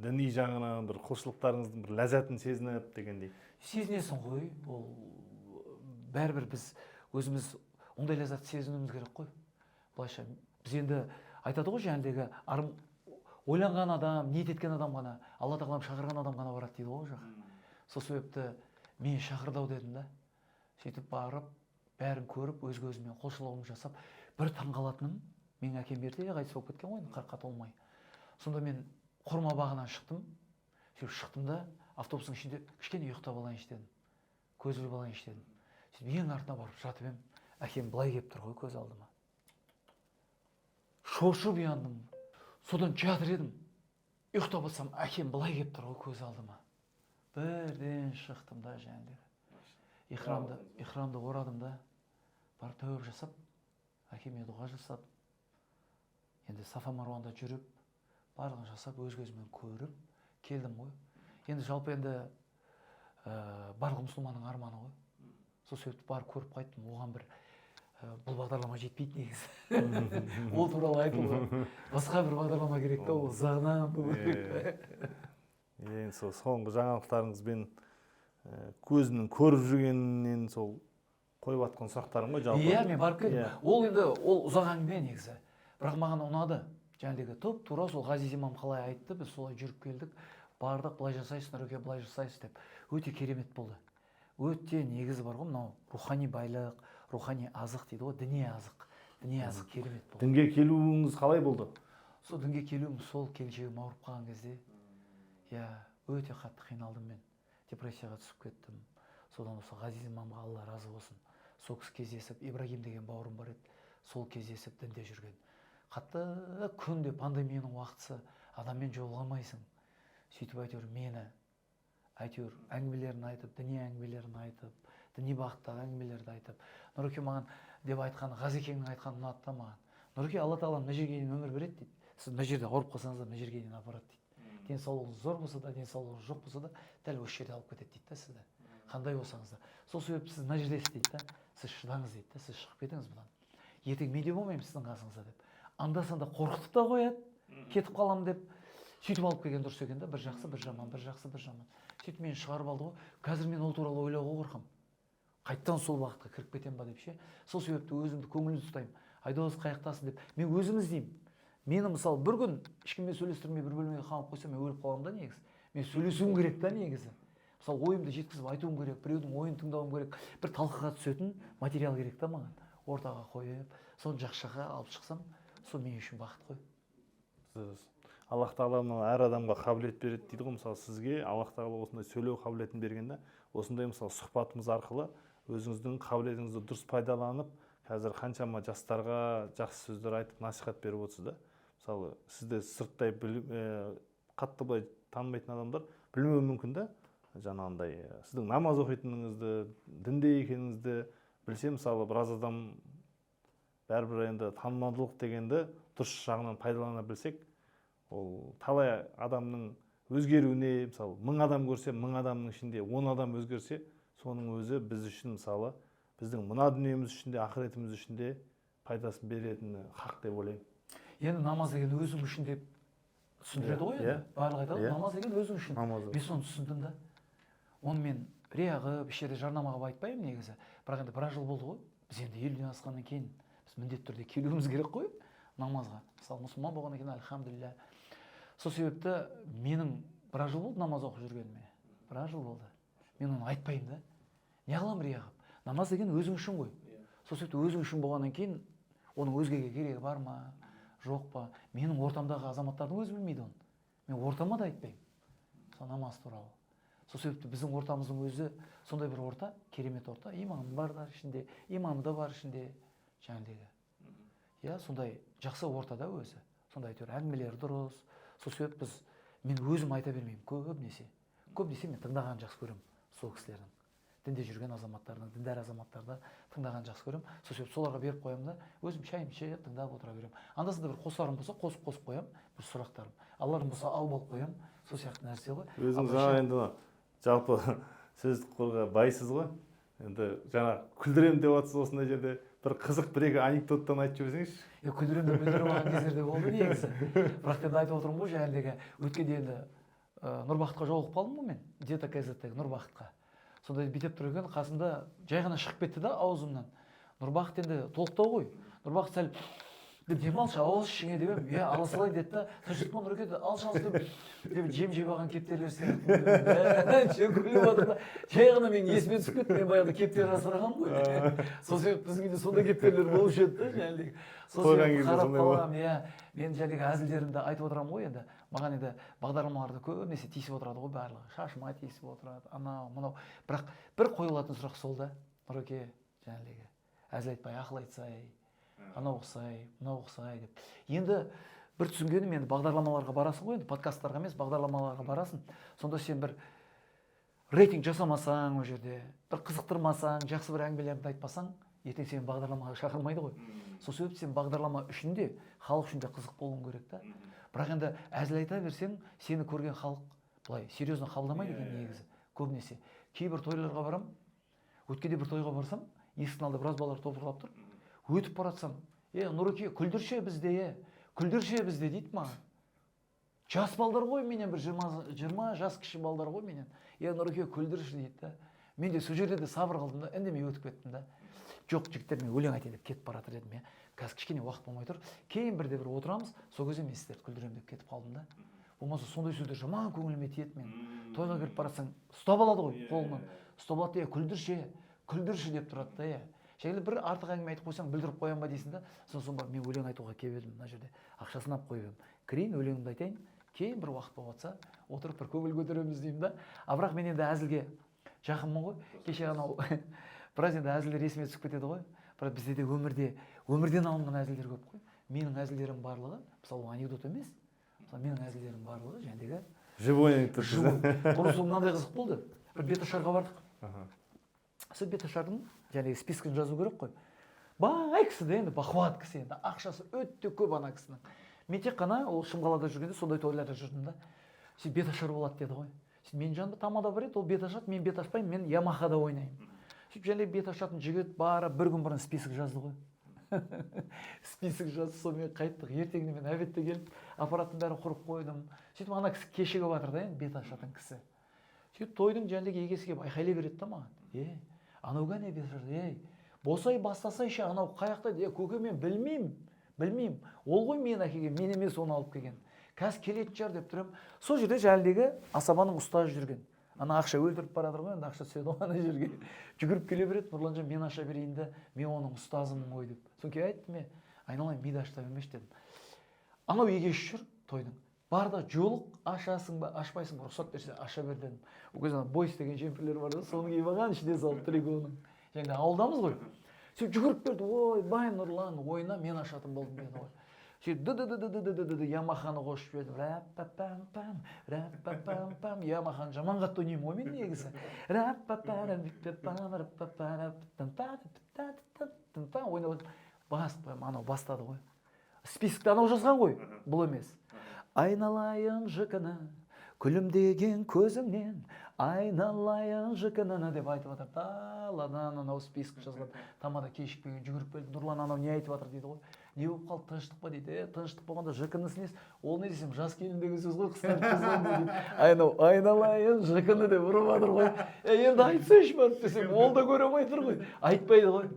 діни жағынан бір құлшылықтарыңыздың бір ләззатын сезініп дегендей. Сезінесің ғой. Ол бәрібір біз өзіміз ондай ләззатты сезінуіміз керек қой. Былайша біз енді айтады ғой, жаңағыдегі ойланған адам, ниет еткен адам ғана, Алла тағалам шақырған адам ғана барады дейді ғой ол жаққа. Сол себепті мен шақырды ау дедім да. Сөйтіп барып, бәрін көріп, өз көзіммен құлшылығымды жасап, бір таңғалатыным, менің әкем ерте қайтыс болып кеткен ғой, енді 40-қа толмай. Сонда мен құрма бағынан шықтым. Сөйтіп шықтым да, автобустың ішінде кішкене ұйықтап алайыншы дедім. Көз іліп алайыншы дедім. Сөйтіп ең артына барып жатып едім, әкем былай келіп тұр ғой көз алдыма. Шошып ояндым. Содан жатыр едім. Ұйықтап отырсам, әкем былай келіп тұр ғой көз алдыма. Бірден шықтым да жаңағыдай. Ихрамды орадым да, барып тәуіп жасап, әкеме дұға жасап, енді Сафа Маруанда жүріп, барлығын жасап, өз көзіммен көріп келдім ғой. Енді жалпы енді барлық мұсылманның арманы ғой. Сол себепті барып көріп қайттым. Оған бір бұл бағдарлама жетпейді негізі. Ол туралы айтуға басқа бір бағдарлама керек та, ол ұзағынан болу керек. Енді сол соңғы жаңалықтарыңызбен көзінің көріп жүргенінен сол қойып жатқан сұрақтарым ғой жалпы. Иә, мен барып келдім. Ол енді ол ұзақ әңгіме негізі. Бірақ маған ұнады. Жаңағыдегі топ тура сол Ғазиз имам қалай айтты, біз солай жүріп келдік. Бардық, былай жасайсыз, Нұреке, былай жасайсыз деп. Өте керемет болды. Өте негізі бар ғой мынау рухани байлық, рухани азық дейді ғой, діни азық. Діни азық керемет болды. Дінге келуіңіз қалай болды? Сол дінге келуім сол келіншегім ауырып қалған кезде, иә, өте қатты қиналдым мен. Депрессияға түсіп кеттім. Содан осы Ғазиз имамға Алла разы болсын. Сол кісі кездесіп, Ибрагим деген бауырым бар еді, сол кездесіп дінде жүрген. Қатты күнде пандемияның уақытысы, адаммен жолыға алмайсың. Сөйтіп әйтеуір мені, әйтеуір әңгімелерін айтып, діни әңгімелерін айтып, діни бағыттағы әңгімелерді айтып, Нұреке маған деп айтқан, Ғазекеңнің айтқаны ұнады да маған. Нұреке, Алла тағала мына жерге дейін өмір береді дейді. Сіз мына жерде ауырып қалсаңыз да, мына жерге дейін апарады дейді. Денсаулығыңыз зор болса да, денсаулығыңыз жоқ болса да, дәл осы жерде алып кетеді дейді да сізді. Қандай болсаңыз да. Сол себепті сіз мына жердесіз дейді да, сіз шыдаңыз дейді да, сіз шығып кетіңіз бұдан. Ертең мен де болмаймын сіздің қасыңызда деп. Анда-санда қорқытып та қояды, кетіп қаламын деп. Сөйтіп алып келген дұрыс екен да, бір жақсы, бір жаман, бір жақсы, бір жаман. Сөйтіп мені шығарып алды ғой. Қазір мен ол туралы ойлауға қорқамын. Қайттан сол бағытқа кіріп кетемін ба деп ше. Сол себепті өзімді көңілді ұстаймын. Айдос қаяқтасың деп. Мен өзім іздеймін. Мені мысалы бір күн ешкіммен сөйлестірмей бір бөлмеге қамап қойса, мен өліп қаламын да негізі. Мен сөйлесуім керек та негізі. Мысалы ойымды жеткізіп айтуым керек, біреудің ойын тыңдауым керек, бір талқыға түсетін материал керек та маған. Ортаға қойып, соны жақсы жаққа алып шықсам, сол мен үшін бақыт қой. Аллах тағала мына әр адамға қабілет береді дейді ғой. Мысалы сізге Аллах тағала осындай сөйлеу қабілетін берген да, осындай мысалы сұхбатымыз арқылы өзіңіздің қабілетіңізді дұрыс пайдаланып, қазір қаншама жастарға жақсы сөздер айтып, насихат беріп отырсыз да. Мысалы сізді сырттай қатты былай танымайтын адамдар білмеуі мүмкін да, жаңағындай сіздің намаз оқитыныңызды, дінде екеніңізді білсе, мысалы біраз адам бәрібір енді танымалдылық дегенді дұрыс жағынан пайдалана білсек, ол талай адамның өзгеруіне, мысалы 1000 адам көрсе, 1000 адамның ішінде 10 адам өзгерсе, соның өзі біз үшін, мысалы біздің мына дүниеміз үшін де, ақыретіміз үшін де пайдасын беретіні хақ деп ойлаймын. Енді намаз деген өзің үшін деп түсіндіреді ғой енді. Барлығы айтады, намаз деген өзің үшін. Намаз. Мен соны түсіндім да. Оны мен рия қылып, еш жерде жарнама қылып айтпаймын негізі. Бірақ енді біраз жыл болды ғой. Біз енді 50-ден асқаннан кейін біз міндетті түрде келуіміз керек қой намазға. Мысалы мұсылман болғаннан кейін альхамдулилля. Сол себепті менің біраз жыл болды намаз оқып жүргеніме. Біраз жыл болды. Мен оны айтпаймын да. Не қыламын рия қылып? Намаз деген өзің үшін ғой. Сол себепті өзің үшін болғаннан кейін оның өзгеге керегі бар ма, жоқ па? Менің ортамдағы азаматтардың өзі білмейді оны. Мен ортама да айтпаймын сол намаз туралы. Сол себепті біздің ортамыздың өзі сондай бір орта, керемет орта. Имам бар да ішінде, имамы да бар ішінде, жаңағыдегі. Иә, сондай жақсы ортада өзі. Сондай әйтеуір әңгімелері дұрыс. Сол себепті мен өзім айта бермеймін көбінесе. Көбінесе мен тыңдағанды жақсы көремін сол кісілердің. Дінде жүрген азаматтардың, діндар азаматтарды тыңдағанды жақсы көремін. Сол себепті соларға беріп қоямын да, өзім шайымды ішіп тыңдап отыра беремін. Анда-санда бір қосарым болса, қосып-қосып қоямын, бір сұрақтарым. Аларым болса, алып алып қоямын. Сол сияқты нәрсе ғой. Өзіңіз жаңа енді жалпы сөздік қорға байсыз ғой. Енді жаңа күлдіремін деп жатсыз, осындай жерде бір қызық бір-екі анекдоттан айтып жіберсеңізші. Е, күлдіремін деп күлдіріп алған кездер де болды негізі. Бірақ енді айтып отырмын ғой, жаңағыдегі өткенде енді Нұрбақытқа жолығып қалдым ғой мен, Диета КЗ-тегі Нұрбақытқа. Сонда бүйтіп тұр екен, қасымда жай ғана шығып кетті да аузымнан. Нұрбақыт енді толықтау ғой. Нұрбақыт сәл деп демалшы, ауыз ішіңе деп едім. Иә, ала салайын деді да, тыныштық па Нұреке деді, алшы, алшы деп жем жеп алған кептерлер сияқты. Жем күліп отыр да. Жай ғана менің есіме түсіп кетті, мен баяғыда кептер асырағанмын ғой. Сол себепті біздің үйде сондай кептерлер болушы еді да, жаңағыдай. Сол Тойған себепті кезде қарап сондай болады. қаламын, иә. Мен жаңағыдай әзілдерімді айтып отырамын ғой енді. Маған енді бағдарламаларда көбінесе тиісіп отырады ғой барлығы. Шашыма тиісіп отырады, анау, мынау. Бірақ бір қойылатын сұрақ сол да, Нұреке, жаңағыдай әзіл айтпай, ақыл айтсай, анау ұқсай, мынау ұқсай деп. Енді бір түсінгенім, енді бағдарламаларға барасың ғой, енді подкасттарға емес, бағдарламаларға барасың. Сонда сен бір рейтинг жасамасаң ол жерде, бір қызықтырмасаң, жақсы бір әңгімелерді айтпасаң, ертең сені бағдарламаға шақырмайды ғой. Сол себепті сен бағдарлама үшін де, халық үшін де қызық болуың керек та. Бірақ енді әзіл айта берсең, сені көрген халық былай серьезно қабылдамайды екен негізі, көбінесе. Кейбір тойларға барам, өткенде бір тойға барсам, есіктің алдында біраз балалар топырлап тұр. Өтіп бара жатсам, Нұреке, күлдірші бізде, күлдірші бізде дейді маған. Жас балдар ғой менен, бір 20 жас кіші балдар ғой менен. Нұреке, күлдірші дейді да. Мен де сол жерде де сабыр қылдым да, үндемей өтіп кеттім да. Жоқ, жігіттер, мен өлең айтайын деп кетіп бара жатыр едім, иә. Қазір кішкене уақыт болмай тұр. Кейін бірде бір отырамыз, сол кезде мен сіздерді күлдіремін деп кетіп қалдым да. Болмаса сондай сөздер жаман көңіліме тиеді мен. Тойға кіріп бара жатсаң, ұстап алады ғой қолынан. Ұстап алады да, күлдірші, күлдірші деп тұрады да, иә. Және бір артық әңгіме айтып қойсаң, бүлдіріп қоямын ба дейсің да. Сосын барып мен өлең айтуға келіп едім, мына жерде ақшасын алып қойып едім, кірейін, өлеңімді айтайын, кейін бір уақыт болып жатса, отырып бір көңіл көтереміз деймін да. А бірақ мен енді әзілге жақынмын ғой. Кеше анау біраз енді әзілдер есіме түсіп кетеді ғой. Бірақ бізде де өмірде, өмірден алынған әзілдер көп қой. Менің әзілдерім барлығы, мысалы, ол анекдот емес, мысалы, менің әзілдерім барлығы жәндегі Живой анекдот. Живой. Бұрын сол мынандай қызық болды: бір беташарға бардық. Сол беташардың жаңағы спискін жазу керек қой. Бай кісі де енді, бақуат кісі енді, ақшасы өте көп ана кісінің. Мен тек қана ол Шымқалада жүргенде сондай тойларда жүрдім да. Сөйтіп беташар болады деді ғой. Сөйтіп менің жанымда тамада бар еді, ол бет ашады, мен бет ашпаймын, мен Ямахада ойнаймын. Сөйтіп және бет ашатын жігіт барып бір күн бұрын список жазды ғой. Список жазды, сонымен қайттық. Ертеңіне мен обедте келіп, аппараттың бәрін құрып қойдым. Сөйтіп ана кісі кешігіп жатыр да енді, бет ашатын кісі. Сөйтіп тойдың жәндегі егесі келіп айқайлай береді да маған: «Е, анау кәне, бет ашады, ей, босай бастасайшы, анау қай жақта?» «Е, көке, мен білмеймін, білмеймін, ол ғой мені әкелген, мен емес оны алып келген, қазір келетін шығар», — деп тұрамын. Сол жерде жәлдегі асабаның ұстазы жүрген, ана ақша өлтіріп бара жатыр ғой енді, ақша түседі ғой ана жерге, жүгіріп келе береді: «Нұрланжан, мен аша берейін да, мен оның ұстазымын ғой», — деп. Содан кейін айттым: «Е, айналайын, миды ашта бермеші», — дедім. «Анау егесі жүр тойдың, бар да жолық, ашасың ба, ашпайсың ба, рұқсат берсе, аша бер», — дедім. Ол кезде ана бойс деген жемпірлер бар да, соны киіп алған, ішіне салып триконың, және ауылдамыз ғой. Сөйтіп жүгіріп келді: «Ойбай, Нұрлан, ойна, мен ашатын болдым», — деді ғой. Сөйтіп ды ды ды ды ды ды ды ды Ямаханы қосып жібердім, рэп па пам пам, рэп па пам пам. Ямаханы жаман қатты ойнаймын ғой мен негізі. Рэп па па пам, рэп па па пам па па ойнап басып қоямын. Анау бастады ғой, спискті анау жазған ғой, бұл емес. «Айналайын ЖК-ны, күлімдеген көзіңнен, айналайын ЖК-ны», — деп айтып жатыр даладан анау список жазған тамада. Кешікпеген жүгіріп келді: «Нұрлан, анау не айтып жатыр?» — дейді ғой. «Не болып қалды, тыныштық па?» — дейді. «Е, тыныштық болғанда ЖК-нысын несі ол?» «Не десем, жас келін деген сөз ғой, қысқартып жазған», — дейді. «Айнау, айналайын ЖК-ны деп ұрып жатыр ғой». «Е, енді айтсайшы барып», — десем, ол да көре алмай тұр ғой, айтпайды ғой.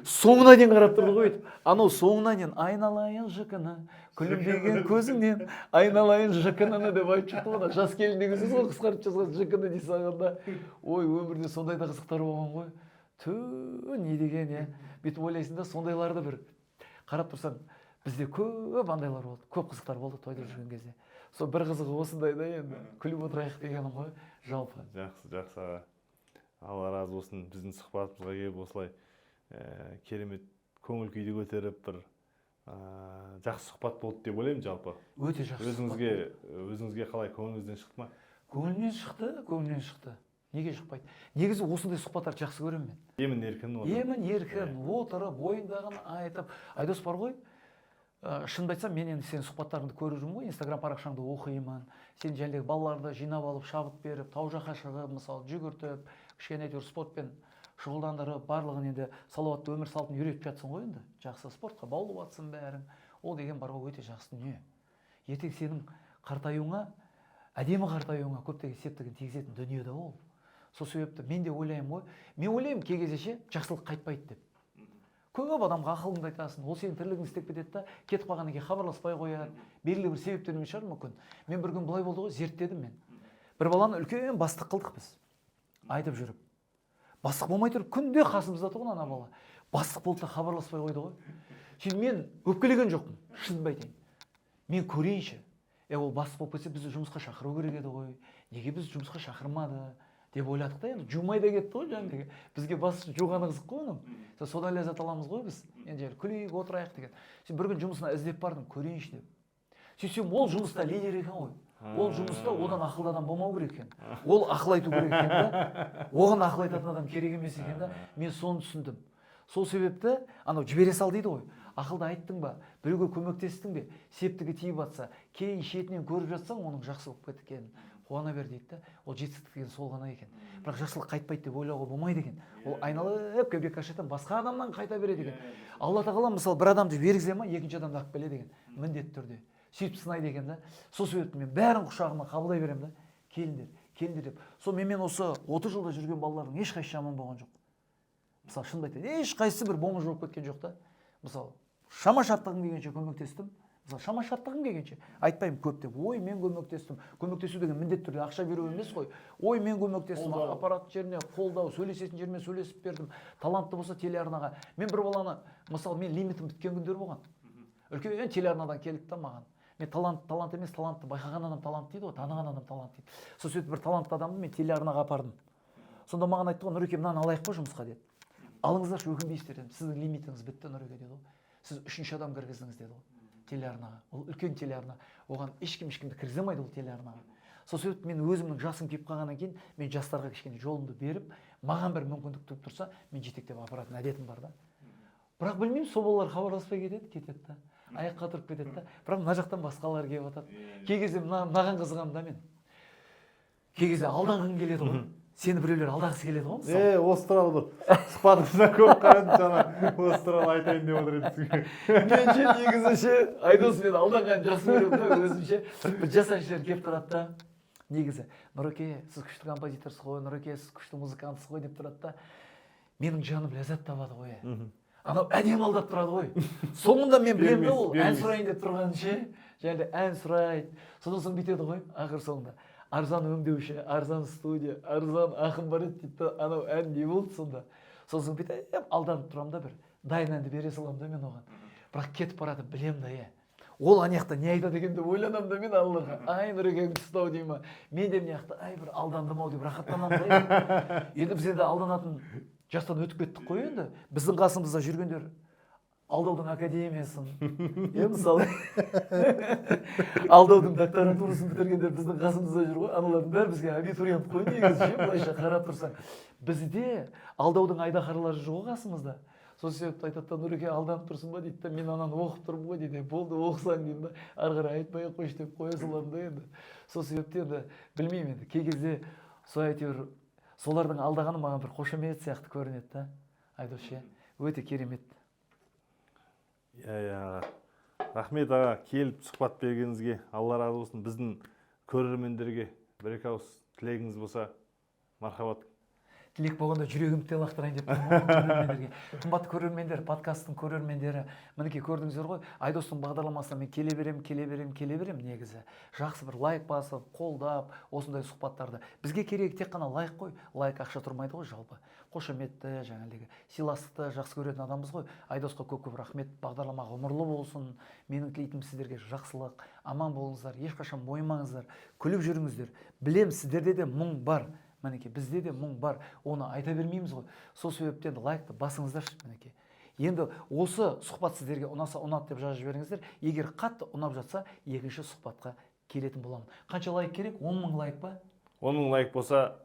Соңына дейін қарап тұрды ғой өйтіп. Анау соңына дейін «айналайын ЖК-ны, күлімдеген көзіңнен, айналайын ЖК-ны» деп айтып шықты ғой. Жас келін деген сөз ғой, қысқартып жазған ЖК-ны дей салғанда. Ой, өмірде сондай да қызықтар болған ғой, ту, не деген, иә. Бүйтіп ойлайсың да сондайларды, бір қарап тұрсаң, бізде көп андайлар болды, көп қызықтар болды тойда жүрген кезде. Сол бір қызығы осындай да енді, күліп отырайық дегенім ғой жалпы. Жақсы, жақсы, аға, Алла разы болсын. Біздің сұхбатымызға келіп, осылай керемет көңіл күйді көтеріп, бір жақсы сұхбат болды деп ойлаймын жалпы. Өте жақсы сұхбат Өзіңізге болды. Өзіңізге қалай, көңіліңізден шықты ма? Көңілімнен шықты, көңілімнен шықты, неге шықпайды? Негізі осындай сұхбаттарды жақсы көремін мен. Емін еркін отырып. Емін еркін отырып, ойындағыны айтып. Айдос бар ғой, шынымды айтсам, мен енді сенің сұхбаттарыңды көріп жүрмін ғой, Инстаграм парақшаңды оқимын. Сен жаңағыдай балаларды жинап алып, шабыт беріп, тау жаққа шығып, мысалы, жүгіртіп, кішкене әйтеуір спортпен шұғылдандырып, барлығын енді салауатты өмір салтын үйретіп жатсың ғой енді. Жақсы спортқа баулып жатсың бәрін. Ол деген бар ғой, өте жақсы дүние. Ертең сенің қартаюыңа, әдемі қартаюыңа көптеген септігін тигізетін дүние да ол. Сол себепті мен де ойлаймын ғой, мен ойлаймын кей кезде ше, жақсылық қайтпайды деп. Көп адамға ақылыңды айтасың, ол сенің тірлігіңді істеп кетеді да, кетіп қалғаннан кейін хабарласпай қояды, белгілі бір себептермен шығар мүмкін. Мен бір күн былай болды ғой, зерттедім мен. Бір баланы үлкен бастық қылдық біз айтып жүріп. Бастық болмай тұрып күнде қасымызда тұғын ана бала. Бастық болды да, хабарласпай қойды ғой. Сөйтіп мен өкпелеген жоқпын, шынымды айтайын. Мен көрейінші, е, ол бастық болып кетсе, бізді жұмысқа шақыру керек еді ғой, неге бізді жұмысқа шақырмады деп ойладық та. Енді жумай да кетті ғой жаңағыдай. Бізге бас жуғаны қызық қой оның. Содан ләззат аламыз ғой біз енді, жай күлейік, отырайық деген. Сөйтіп бір күн жұмысына іздеп бардым, көрейінші деп. Сөйтсем, ол жұмыста лидер екен ғой. Ол жұмыста одан ақылды адам болмау керек екен, ол ақыл айту керек екен да, оған ақыл айтатын адам керек емес екен да. Мен соны түсіндім. Сол себепті анау жібере сал дейді ғой. Ақылды айттың ба, біреуге көмектестің бе, септігі тиіп жатса, кейін шетінен көріп жатсаң оның жақсы болып кеткенін, қуана бер дейді да. Ол жетістік деген сол ғана екен. Бірақ жақсылық қайтпайды деп ойлауға болмайды екен. Ол айналып келіп рикошеттен басқа адамнан қайта береді екен. Алла тағала, мысалы, бір адамды бергізе ма, екінші адамды алып келеді екен міндетті түрде, сөйтіп сынайды екен да. Сол себепті мен бәрін құшағыма қабылдай беремін да, келіңдер, келіңдер деп. Сол менімен осы 30 жылда жүрген балалардың ешқайсысы жаман болған жоқ. Мысалы, шынымды айтайын, ешқайсысы бір бомж болып кеткен жоқ та. Мысалы, шама шарттығым келгенше көмектестім. Мысалы, шама шарттығым келгенше айтпаймын көп деп. Ой, мен көмектестім. Көмектесу деген міндетті түрде ақша беру емес қой. Ой, мен көмектестім, апаратын жеріне қолдау, сөйлесетін жермен сөйлесіп бердім. Талантты болса телеарнаға. Мен бір баланы, мысалы, мен лимитім біткен күндер болған. Үлкен телеарнадан келді да маған. Мен талант, талант емес, талантты байқаған адам талант дейді ғой, таныған адам талант дейді. Сол сөйтіп бір талантты адамды мен телеарнаға апардым. Сонда маған айтты ғой: «Нұреке, мынаны алайық па жұмысқа?» – деді. «Алыңыздаршы, өкінбейсіздер», – дедім. «Сіздің лимитіңіз бітті, Нұреке», – деді ғой. «Сіз үшінші адам кіргіздіңіз», – деді ғой, телеарнаға. Ол үлкен телеарна, оған ешкім ешкімді кіргізе алмайды ол телеарнаға. Сол себепті мен өзімнің жасым келіп қалғаннан кейін мен жастарға кішкене жолымды беріп, маған бір мүмкіндік туып тұрса, мен жетектеп апаратын әдетім бар да. Бірақ білмеймін, сол балалар хабарласпай кетеді, кетеді да, аяққа тұрып кетеді да. Бірақ мына жақтан басқалар келіп жатады. Кей кезде мынаған қызығамын да мен. Кей кезде алданғың келеді ғой, сені біреулер алдағысы келеді ғой, мысалы. Е, осы туралы бір сұхбатыңызда көп қарадым, жаңа осы туралы айтайын деп отыр едім сізге. Мен ше, негізі ше, Айдос, мен алданғанды жақсы көремін да өзім ше. Бір жас әншілер келіп тұрады да негізі: «Нұреке, сіз күшті композиторсыз ғой, Нұреке, сіз күшті музыкантсыз ғой», – деп тұрады да. Менің жаным ләззат табады ғой. Анау әдемі алдап тұрады ғой. Соңында мен білемін да, ол ән Бермейсіз. сұрайын деп тұрғанын ше. Және де ән сұрайды. Содан соң бүйтеді ғой ақыр соңында: «Арзан өңдеуші, арзан студия, арзан ақын бар еді», – дейді да. Анау ән не болды сонда? Сосын бүйтіп алданып тұрамын да, бір дайын әнді бере саламын да мен оған. Бірақ кетіп барады, білемін да, иә, ол ана жақта не айтады екен деп ойланамын да мен аналарға. «Ай, Нұрекең түсті ау», – деймін. Мен де мына жақта: «Ай, бір алдандым ау», – деп рахаттанамын да. Енді біз енді алданатын жастан өтіп кеттік қой. Енді біздің қасымызда жүргендер алдаудың академиясын, иә, мысалы, алдаудың докторантурасын бітіргендер біздің қасымызда жүр ғой. Аналардың бәрі бізге абитуриент қой негізі ше. Былайша қарап тұрсаң, бізде алдаудың айдаһарлары жүр ғой қасымызда. Сол себепті айтады да: «Нұреке, алданып тұрсың ба?» – дейді да. «Мен ананы оқып тұрмын ғой», – дейді. «Болды, оқысаң», – деймін да, «ары қарай айтпай ақ қойшы», – деп қоя саламын да. Енді сол себепті енді білмеймін, енді кей кезде сол әйтеуір солардың алдағаны маған бір қошемет сияқты көрінеді да, Айдос ше, өте керемет. Иә, аға, рахмет, аға, келіп сұхбат бергеніңізге. Алла разы болсын. Біздің көрермендерге бір екі ауыз тілегіңіз болса, мархабат. Тілек болғанда жүрегімді де лақтырайын деп тұрмын ғой көрермендерге. Қымбатты көрермендер, подкасттың көрермендері, мінекей, көрдіңіздер ғой, Айдостың бағдарламасына мен келе беремін, келе беремін, келе беремін. Негізі жақсы бір лайк басып, қолдап, осындай сұхбаттарды бізге керегі тек қана лайк қой. Лайк ақша тұрмайды ғой. Жалпы қошеметті, жаңағыдегі сыйластықты жақсы көретін адамбыз ғой. Айдосқа көп көп рахмет. Бағдарлама ғұмырлы болсын. Менің тілейтінім сіздерге жақсылық, аман болыңыздар, ешқашан мойымаңыздар, күліп жүріңіздер. Білем, сіздерде де мұң бар, мінекей, бізде де мұң бар, оны айта бермейміз ғой. Сол себептен лайкты басыңыздаршы. Мінекей, енді осы сұхбат сіздерге ұнаса, «ұнады» деп жазып жіберіңіздер. Егер қатты ұнап жатса, екінші сұхбатқа келетін боламын. Қанша лайк керек? 10 000 лайк па? 10 000 лайк болса,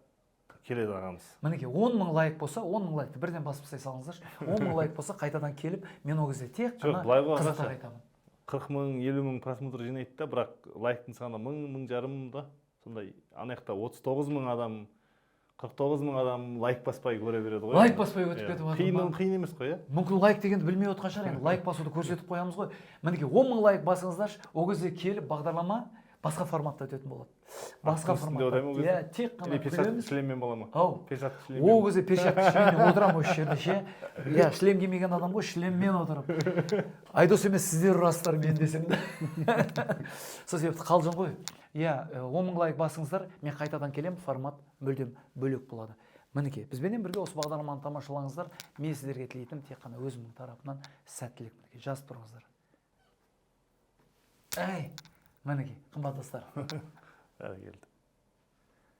келеді ағамыз. Мінекей, 10 000 лайк болса, 10 000 лайкты бірден басып тастай салыңыздаршы. 10 000 лайк болса, қайтадан келіп, мен ол кезде тек Жоқ, қана былай ғой, қызықтар ағаша. айтамын. 40 000, 50 000 просмотр жинайды да, бірақ лайктың саны мың, мың жарым да сондай. Ана жақта 39 000 адам, 49 000 адам лайк баспай көре береді ғой. Лайк баспай өтіп Иә. кетіп жатыр Қиын ма? Қиын емес қой, иә? Мүмкін, лайк дегенді білмей отқан шығар. Енді лайк басуды көрсетіп қоямыз ғой. Мінекей, 10 000 лайк басыңыздаршы. Ол кезде келіп, бағдарлама басқа форматта өтетін болады, басқа Аттың үстінде форматта. отыра ма ол кезде? Иә, тек қана Или перчатка, күлеміз. шлеммен бола ма? Ау. Перчатка, шлеммен. Ол кезде перчатка, шлеммен отырамын осы жерде ше. Иә, шлем кимеген адам ғой, шлеммен отырып. Айдос емес, сіздер ұрасыздар мен десем да. Сол себепті қалжың ғой, иә. 10 000 лайк басыңыздар, мен қайтадан келемін, формат мүлдем бөлек болады. Мінекей, бізбенен бірге осы бағдарламаны тамашалаңыздар. Мен сіздерге тілейтінім тек қана өзімнің тарапымнан сәттілік. Мінекей, жазып тұрыңыздар. Әй, мінекей, қымбат достар. Бәрекелді.